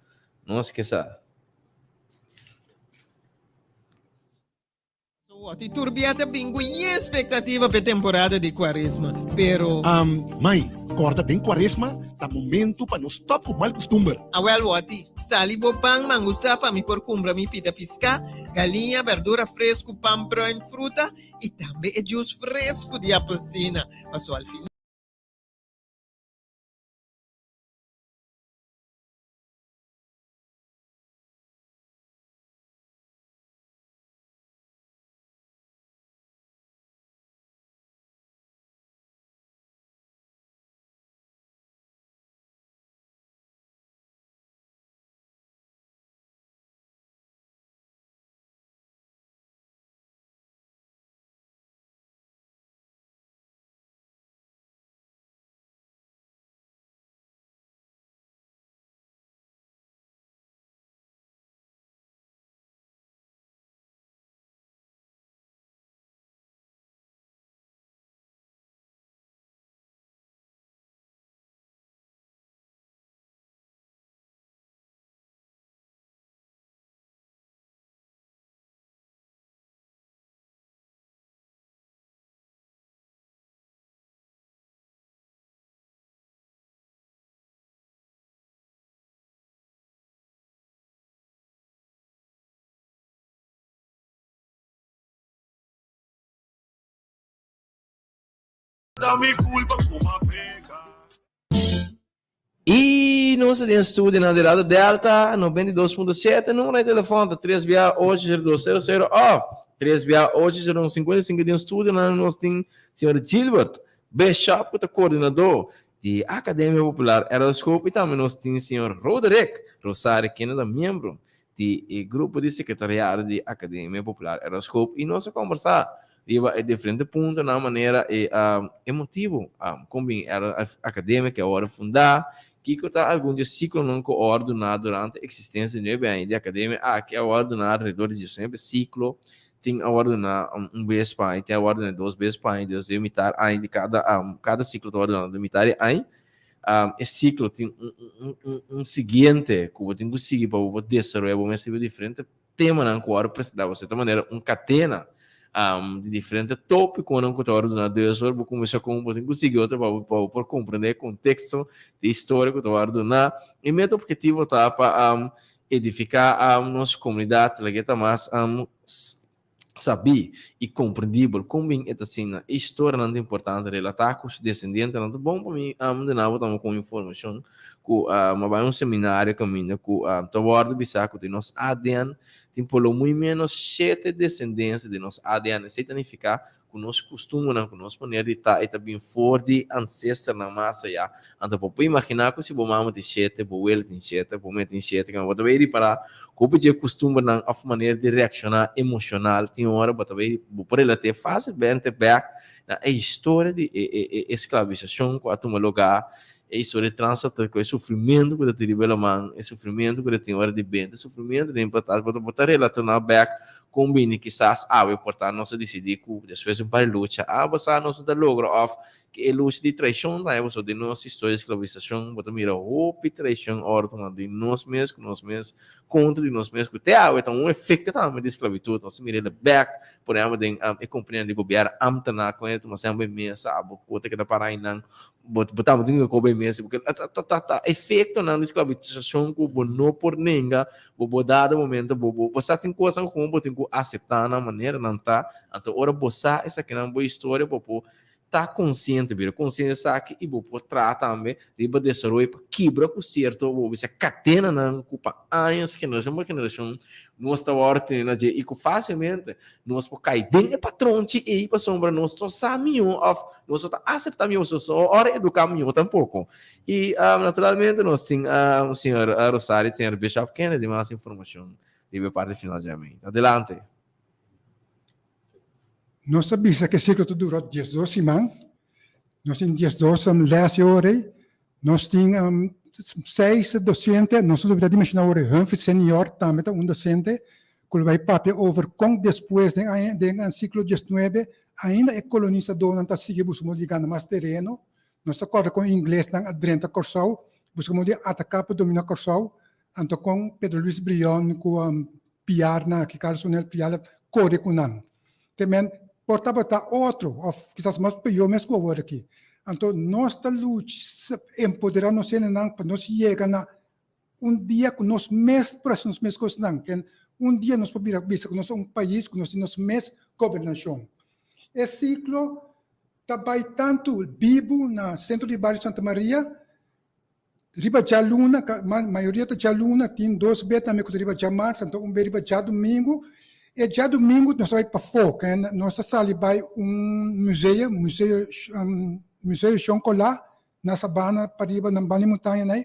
Nos Ke Sa. Oti tur bia ta bin ku yen expectativa p'e temporada di Cuaresma, pero. Am, mai, corda den Cuaresma ta momento pa nos stop cu mal custumber. Awel Woti, sali bo pan mangusá pa mi por cumpra mi pita piská, galiña, berdura fresku, pan bruin, fruta y tambe e juice fresku di apelsina, paso al final. Y nos ta den studio na di Radio Delta 92.7. Número di telefon ta 3 bia 80200 of 3 bia 80155. Den studio na nos tin señor Gilbert Bishop ku ta koordinador di Akademia Popular Erascoop y tambe nos tin señor Roderick Rosario kende ta miembro di e grupo di sekretariado di Akademia Popular Erascoop y nos a kombersá riba e diferente puntonan manera e e motibu kon bin e akademia ke a wòrdu fundá, kiko ta algun di e siklonan ku a wòrdu duná durante eksistensia di nuebe aña di akademia aki a wòrdu duná alrededor di diesnuebe siklo, tin a wòrdu duná un bes pa aña, tin a wòrdu duná dos bes pa aña, dos den mitar aña di kada kada siklo ta wòrdu duná den mitar di aña. E siklo tin un un siguiente ku bo tin ku sigui pa bo por desaroyá bo mes riba diferente temanan ku wòrdu presentá bo ta manera un kadena di diferente tópikonan ku ta wòrdu duna dus ora bo kuminsá ku un bo tin ku sigui otro pa bo por komprendé e konteksto di historia ku ta wòrdu duna i meta objetivo ta pa edifiká nos komunidat lag'é ta mas sabí i komprendibel kon bin e ta asina. E historianan ta importante relatá ku su desendientenan. Ta bon pa mi duna bo tambe kon informashon ku mi a bai un seminario kaminda ku ta wòrdu bisá ku den nos ADN tin por lo muy ménos shete desendensia den nos ADN. Esei ta nifiká ku nos kustumbernan, ku nos manera di ta e ta bin for di ansesternan mas ayá. Anto bo por imaginá ku si bo mama tin shete, bo wela tin shete, bo mei tin shete, bo ta bay ripará ku hopi dje kustumbernan òf manera di reakshoná emoshonal tin ora bo ta bay bo por relat'é fásilmente bèk na e historia di e e e esklabisashon ku a tuma lugá, e historia di transatlántico, e sufrimentu ku ta tin riba e laman, e sufrimentu ku ta tin ora di benta, e sufrimentu den platas, bo ta bo ta relashoná bèk Kon bini kisas awe por ta nos a disidí ku despues di un par di lucha, a basá nos no ta logra òf Ku e lucha di traishon ta pasobra den nos historia di sklabisashon bo ta mira hopi traishon ora tuma di nos mes ku nos mes kontra di nos mes ku te awe ta un efekto tambe di sklabitut. Nos ta mira el bek por ehèmpel den e kompanianan di gobièrnu ámtenar ku hende tuma semper e mesa abo ku ta keda para einan bo bo tambe tin ku koba e mesa porque ta ta ta ta efektonan di sklabisashon ku bo no por nenga bo bo dado momento bo bo bo sa tin kosnan ku bo tin ku aseptá nan manera nan ta anto ora bo sa esakinan bo historia bo por Ta konsiente, bira konsiente esaki i bo por traha tambe riba desaroyo pa kibra ku sierto bo bisa kadenanan ku pa años generashon pa generashon nos ta wòrdu tene na dje i ku fásilmente nos por kai den e patronchi ei pasobra nos no sa mihó òf nos no ta aseptá mihó nos no ora eduká mihó tampoko. I naturalmente nos tin señor Rosario i señor Bishop Kennedy mas informashon riba e parti final dje amei. Adelante. Nos ta bisa ku e siklo ta dura diesdos siman. Nos tin diesdos lès e ora ei. Nos tin seis dosente, nos a lubida di menshoná ora ei, Humphrey Senior tambe ta un dosente ku lo bai papia over kon despues den aña den siklo diesnuebe ainda e kolonisadónan ta sigui buska modo di gana mas tereno. Nos ta kòrda kon inglesnan a drenta Kòrsou buska modo di ataká pa dominá Kòrsou. Anto kon Pedro Luis Brion ku Piar nan aki, Carlos Onel Piar a kore ku nan. Te men por tabata otro of kisas mas peor mes ku awor aki. Anto nos ta lucha empoderá nos hendenan pa nos yega na un dia ku nos mes por hasi nos mes kosnan. Ken un dia nos por bira bisa ku nos ta un pais ku nos tin nos mes gobernashon. E siklo ta bai tantu bibu na Sentro di Bario Santa Maria Riba djaluna, mayoria ta djaluna, tin dos be tambe ku ta riba djamars, anto un be riba djadumingu. E djadumingu nos ta bai pafó, nos ta sali bai un museo, museo Museo Shon Colá na Sabana pariba na banda di montaña nai.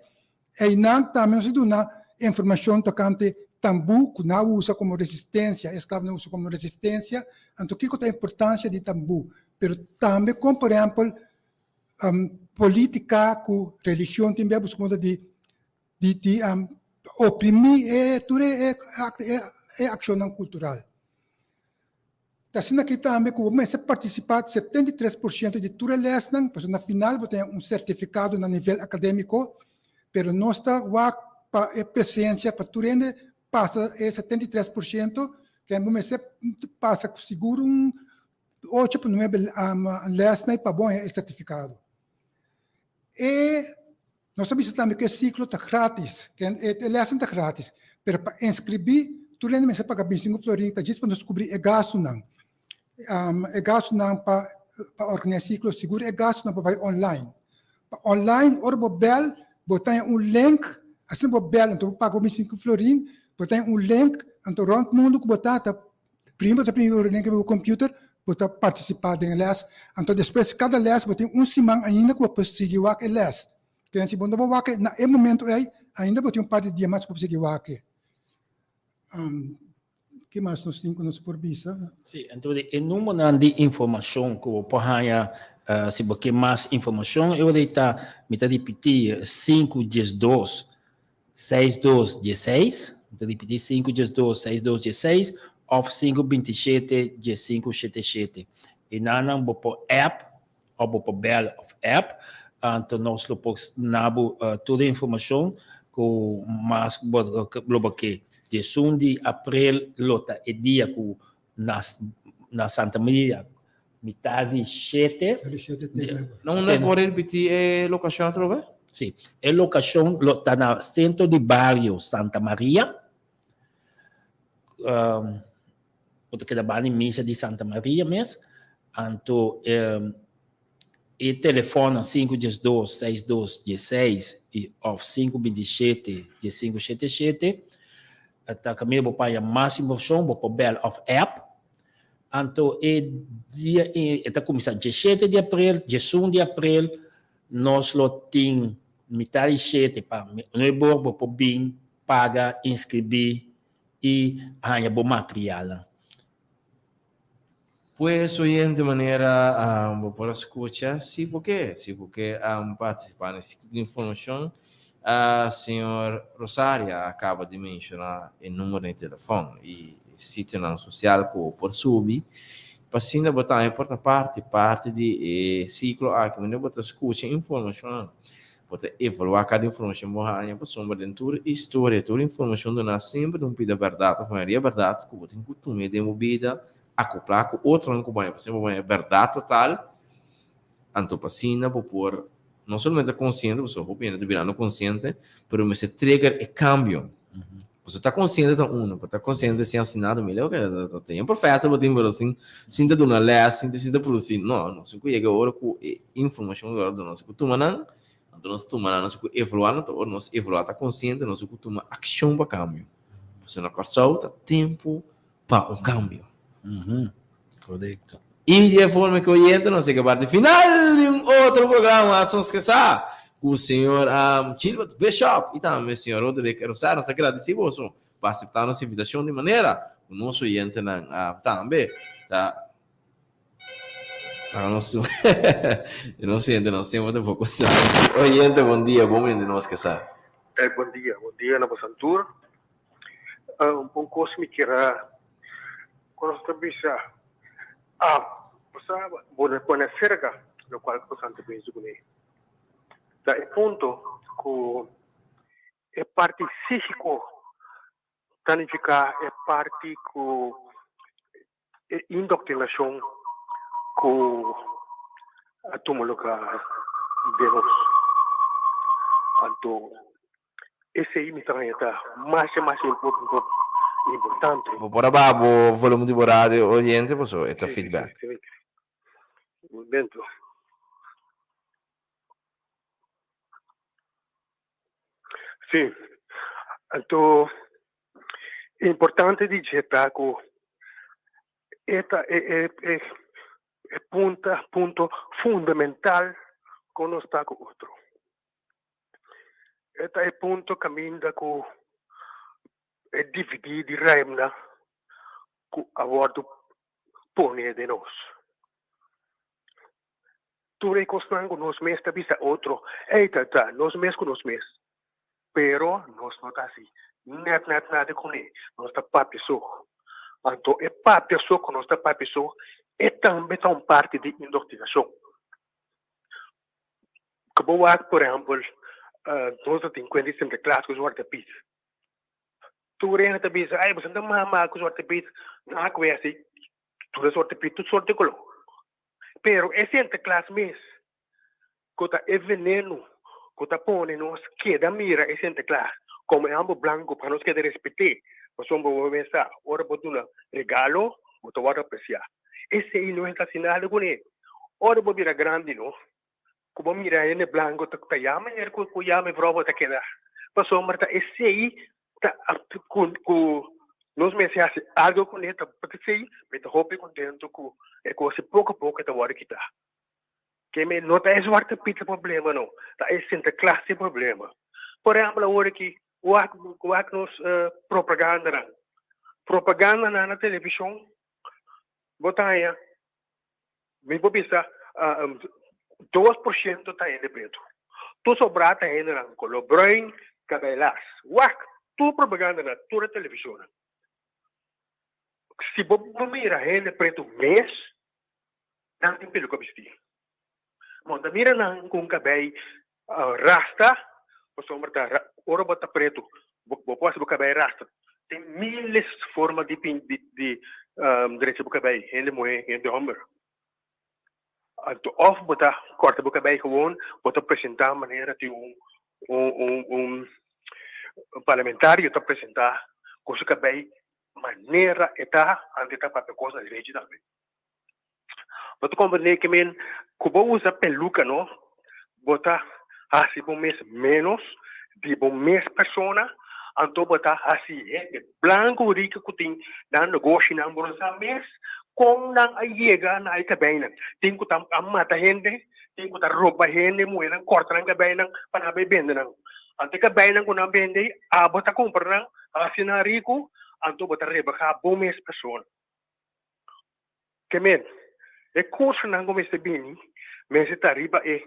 Einan tambe nos ta duna informashon tokante tambú ku nan a usa komo resistensia, e esklavonan a usa komo resistensia, anto kiko ta e importansia di tambú. Pero tambe kon por ehèmpel politica cu religion tin bia busca modo di di di oprimi e tur e e accionnan cultural. Ta asina aki tambe cu bo mester participa 73% di tur e lesnan pasobra na final bo ta haña un certificado na nivel academico pero nos ta wak pa e presencia pa tur hende pasa e 73% ke bo mester pasa sigur un Ocho pa nuebe lèsnan pa bo haña e sertifikado. E nos a bisa tambe ku e siklo ta grátis, e lèsnan ta grátis, pero pa inskribí tur hende mester paga bintisinku florin ta djis pa nos kubrí e gastunan. E gastunan pa pa organisá e siklo, sigur e gastunan pa bai online. Pa online ora bo bèl bo ta haña un link, asina bo bèl anto bo paga bo bintisinku florin, bo ta haña un link anto rònt mundu ku bo ta ta Prima bo ta primi bo link riba bo computer, bo ta participa den e les. Anto despues cada les bo tin un siman ainda cu bo por sigui wak e les. Kende si bo no por wak e na e momento ey, ainda bo tin un par di dia mas cu bo por sigui wak e. Ke mas nos tin cu nos por bisa? Si, anto e numbernan di informacion cu bo por haya si bo ke mas informacion, e ora ei ta, mi ta ripiti, sinku diesdos 62 16, mi ta ripití, 5 12 62 16 òf 5 27 15 77. I nan bo por app òf bo por bèl òf app, anto nos lo por na bo tur e informashon ku mas bo lo bo ke. 11 di aprel lo ta e dia ku na na Santa Maria mitar di shete. No unda por ripití e lokashon atrobe? Sí, e lokashon lo ta na Sentro di Bario Santa Maria. Um, bo ta keda banda di misa di Santa Maria mes. Anto um, e telefòn 512 6216 i of 527 1577. Ta kaminda bo paña mas informashon, bo por bèl òf app. Anto e dia e ta kuminsá diesshete di aprel, diesun di aprel nos lo tin mitar di shete pa nuebe or bo por bin paga, inskribí i haña bo materialnan. Pues oyente manera bo por a skucha si bo ke, si bo ke partisipá na e siklo di informashon señor Rosaria a kaba di menshoná e numero di telefòn i e sitionan sosial ku bo por subi. Pa asina bo tambe por ta parti parti di e siklo aki manera bo ta skucha informashonnan, bo ta evaluá kada informashon bo haña pasobra den tur historia, tur informashon duná semper ta un pida bèrdat òf mayoria bèrdat ku bo tin ku tum'é den bo bida, akoplá ku otronan ku bo haña pa asina bo haña bèrdat total. Anto pa asina bo por no solamente konsiente, pasobra hopi hende ta birando konsiente, pero mester trigger e kambio. Pasobra ta konsiente ta uno, pero ta konsiente sin hasi nada, mira oke, ta tin un profesor bo tin, pero sin sin ta duna les, sin ta produsi, no, nos tin ku yega e ora ku e informashon ku ta duna, nos tin ku tuma nan, anto nos tuma nan, nos tin ku evaluá nan, ta ora nos evaluá ta konsiente, nos tin ku tuma akshon pa kambio. Pasobra na Kòrsou ta tempu pa un kambio. Korekto. I di e forma ku oyente nos yega parti final di un otro programa Sos Ke Sa ku señor Gilbert Bishop i tambe señor Roderick Rosario. Nos ta gradisí boso pa aseptá nos invitashon di manera ku nos oyentenan tambe ta laga nos nos oyentenan semper ta un poko straño. Oyente bon dia, bon bini di Nos Ke Sa. Bon dia, bon dia na boso tur. Un kos mi kier a ku nos ta bisa, bo sa bo no pone aserka lokual ku boso ta pensa kuné. Ta e punto ku e parti sígiko ta nifiká e parti ku e indoktinashon ku a tuma lugá den nos. Anto Esei mi ta haña ta masha masha importante. Bo por a baha bo volumen di bo radio oyente pasobra e ta feedback. Si, si, si. Un momento. Si. Anto importante di dje ta ku e ta e e e punta punto fundamental kon nos ta ku otro. E ta e punto kaminda ku e dividí di reimna ku a wòrdu pone den nos. Tur e kosnan ku nos mes ta bisa otro, ey ta ta nos mes ku nos mes, pero nos no ta hasi nèt nèt nada kuné, nos ta papia so. Anto e papia so ku nos ta papia so, e tambe ta un parti di indoktinashon. Ku bo wak por ehempel nos ta tin kuenta di Sinterklaas ku Zwarte Piet. Tur hende ta bisa ay boso no ta mama ku Zwarte Piet. Nan a kohe asi tur e Zwarte Piet tur sorte koló. Pero e Sinterklaas mes ku ta e veneno ku ta pone nos keda mira e Sinterklaas komo e homber blanko pa nos keda respet'é pasobra bo mes sa ora bo duna regalo bo ta wòrdu apresiá. Esei no ta hasi nada kuné. Ora bo bira grandi no, ku bo mira hende blanko ta ta yama manera ku ku yama e vrou bo ta keda. Pasobra ta esei ta ku ku nos mester hasi algu kuné ta esei mi ta hopi kontentu ku e kos poko a poko ta wòrdu kitá. Ke mi no ta e zwarte piet e problema no, ta e sinterklaas e problema. Por ehèmpel awor aki wak wak nos propagandanan. Propagandanan na televishon Bo ta haña, mi por bisa, 2% ta hende pretu. Tur sobrá ta hendenan koló bruin, kabei las. Wak tur propaganda na tur e televishonnan. Si bo mira hende pretu mes, nan tin peluka bistí. Bo ta mira nan ku un kabei rasta, pasobra ta ora bo ta pretu bo por hasi bo kabei rasta. Tin miles forma di di drecha bo kabei, hende muhé, hende hòmber. Anto òf bo ta kòrta bo kabei gewon, bo ta presentá manera di un un un parlamentario ta presentá ku su kabei manera e ta, anto e ta papia kos na derechi tambe. Bo ta comprende ke men ku bo usa peluka no, bo ta hasi bo mes menos di bo mes persona, anto bo ta hasi hende blanco rico ku tin nan negoshinan, bo no sa mes kon nan a yega na e kabeinan. Tin ku ta a mata hende, tin ku ta roba hende, muhernan korta nan kabeinan pa nan bai bende nan. Anto e kabeinan ku nan bende abo ta kumpra nan, hasi nan rico, anto bo ta rebaha bo mes persona. Ke men, e kursonan ku mester bini mester ta riba e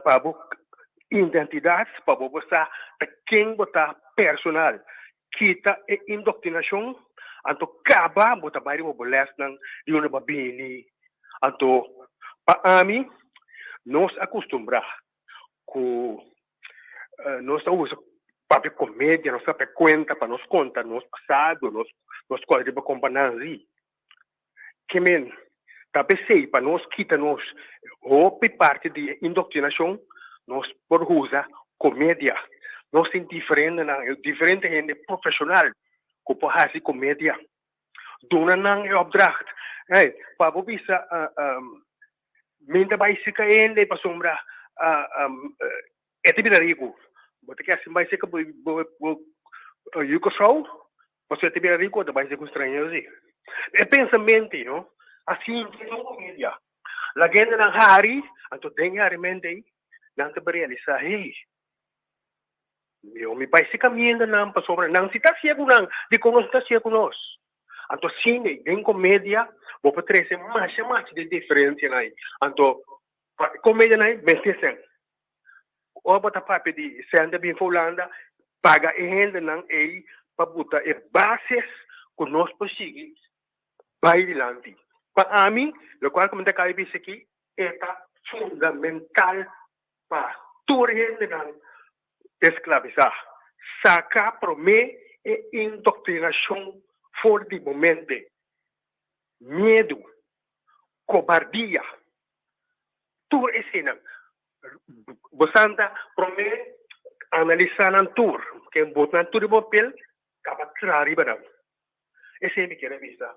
pa bo identidat, pa bo por sa ta ken bo ta personal. Kita e indoktinashon, Anto kaba bo ta bai riba bo lèsnan di unda bo a bini. Anto pa ami nos a kustumbrá ku nos ta usa papia komedia, nos papia kuenta pa nos konta nos pasado, nos nos kòrda riba kompa Nanzi. Ke men ta p'esei pa nos kita nos hopi parti di e indoktrinashon nos por usa komedia. Nos tin diferentenan, diferente hende profeshonal ku por hasi komedia. Duna nan e opdracht, hey, pa bo bisa mi ta bai sika hende pasobra e ta bira riku. Bo ta kere bai sika bo yu Kòrsou pasobra e ta bira riku, bo ta bai sika un strañero si. E pensamentu ei no, a sinti den un komedia. Laga hendenan hari, anto den e harimentu ei nan ta realisá, hey, mi bai sika miendanan pasobra nan si ta hasié ku nan, dikon nos no ta hasié ku nos? Anto asina den komedia bo por trese masha masha di diferensianan ei. Anto pa e komedianan ei mester sèn. Ora bo ta papia di sèn ta bin for Hulanda, paga e hendenan ei pa buta e bases ku nos por sigui bai dilanti. Pa ami, lokual ku mi ta kaba di bisa aki, e ta fundamental pa tur hendenan esklabisá. Saka promé e indoktrinashon for di bo mente. Miedu, kobardia, tur eseinan. Bo santa promé analisá nan tur, ken bota nan tur riba papel, kaba traha riba nan. Esei mi kier a bisa,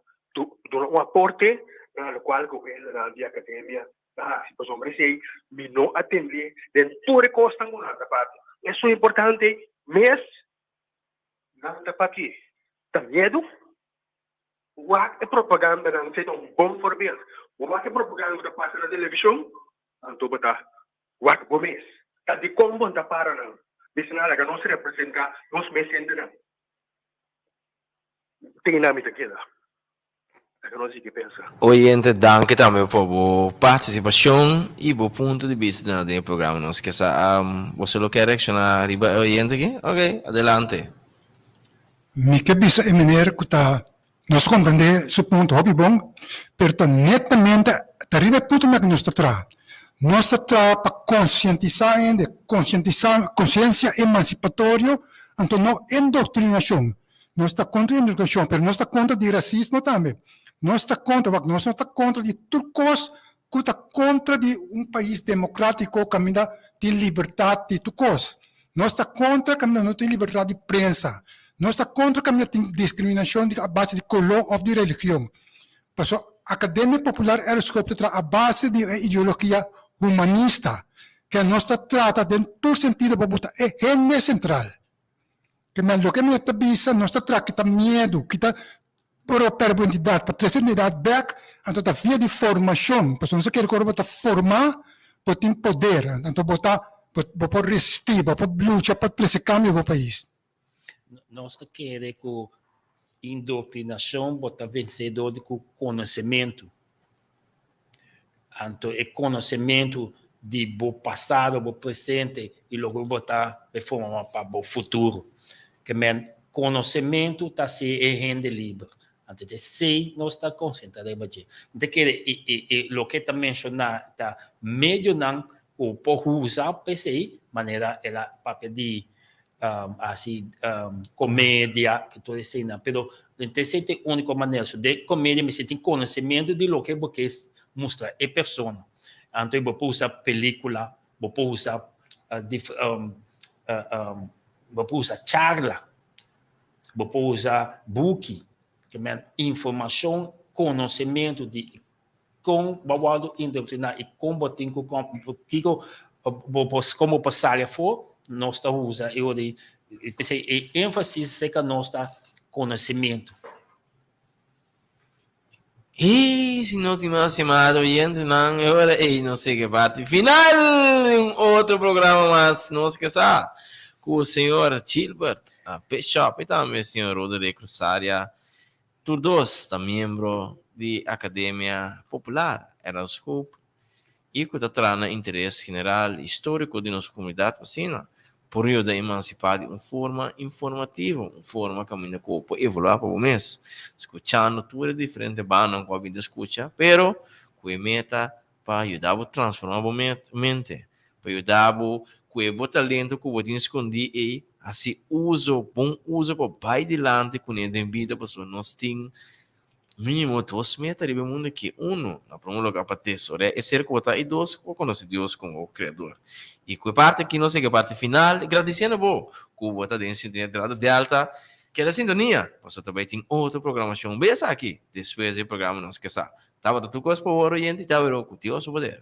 duna un aporte na lokual ku hendenan di akademia ta hasi pasobra esei mi no a tende den tur e kosnan ku nan ta papia. Esun importante mes nan ta papia ta miedu. Wak e propagandanan, esei ta un bon voorbeeld. Bo wak e propaganda ku ta pasa na televishon, anto bo ta wak bo mes. Ta dikon bo no ta para nan? Bisa nan laga nos representa nos mes hendenan. Tin na mi ta keda. Laga nos sigui pensa. Oyente danki tambe pa bo partisipashon i bo punto di bista den e programa. Nos ke sa boso lo ke reakshoná riba e oyente aki? Ok, adelante. Mi ke bisa e meneer ku ta nos komprendé su punto hopi bon, pero ta netamente ta riba e puntonan ku nos ta traha. Nos ta traha pa konsientisá hende, konsientisá, konsiensia emansipatorio, anto no endoktrinashon. Nos ta kontra indoktrashon, pero nos ta kontra di rasismo tambe. Nos ta kontra, wak, nos no ta kontra di tur kos ku ta kontra di un pais demokratiko kaminda tin libertat di tur kos. Nos ta kontra kaminda no tin libertat di prensa. Nos ta kontra kaminda tin diskriminashon di a base di koló òf di religion. Pasobra Akademia Popular Erfschoop ta traha a base di e ideologia humanista, ke nos ta trata den tur sentido pa buta e hende sentral. Ke men loke mi ta bisa nos ta traha kita miedu, kita por perde bo identidat, pa trese identidat bek, anto ta via di formashon, pasobra nos a kere ku ora bo ta formá bo tin poder, anto bo ta bo por resistí, bo por lucha pa trese kambio den bo pais. Nos ta kere ku indoktrinashon bo ta vensé dor di ku konosementu. Anto e konosementu di bo pasado, bo presente i loke bo ta bai forma pa bo futuro. Ke men konosementu ta hasi e hende liber. Anto ta esei nos ta konsentrá riba dje. Mi ta kere e loke ta menshoná ta medionan ku por usa pa esei, manera el a papia di hasi komedia ku tur eseinan. Pero no ta esei ta e úniko manera. So den komedia mester tin konosementu di loke bo ke mustra e persona. Anto bo por usa pelíkula, bo por usa bo por usa charla, bo por usa buki. Ke men informashon, konosementu di kon bo a wòrdu indoktriná i kon bo tin ku kiko bo por kon bo por sali afó, nos ta usa e ora ei. P'esei e énfasis serka nos ta konosementu. I si no tin mas yamada oyentenan, e ora ei nos yega e parti final di un otro programa mas Nos Ke Sa ku señor Gilbert Bishop i tambe señor Roderick Rosaria. Tur dos ta miembro di Akademia Popular Erashoop i ku ta traha na interes general i stóriko di nos komunidat asina. por yuda emansipá di un forma informativo, un forma kaminda ku bo por evaluá pa bo mes, skuchando tur e diferente bandanan ku bo a bin ta skucha, pero ku e meta pa yuda bo transformá bo mente, pa yuda bo ku e bo talento ku bo tin skondí ei, hasi uso, bon uso pa bai dilanti kuné den bida pasobra nos tin Mínimo dos meta riba e mundu aki. Uno, na promé lugar pa tesoreá e ser ku bo ta i dos, ku bo konosé Dios komo bo Kreador. I ku e parti aki nos yega e parti final, gradisiendo bo ku bo ta den sintonia di Radio Delta. Keda sintonia, pasobra ta bai tin otro programashon bes aki despues di e programa Nos Ke Sa. Tabata tur kos pa bo, oyente, i ta wero ku Dios su poder.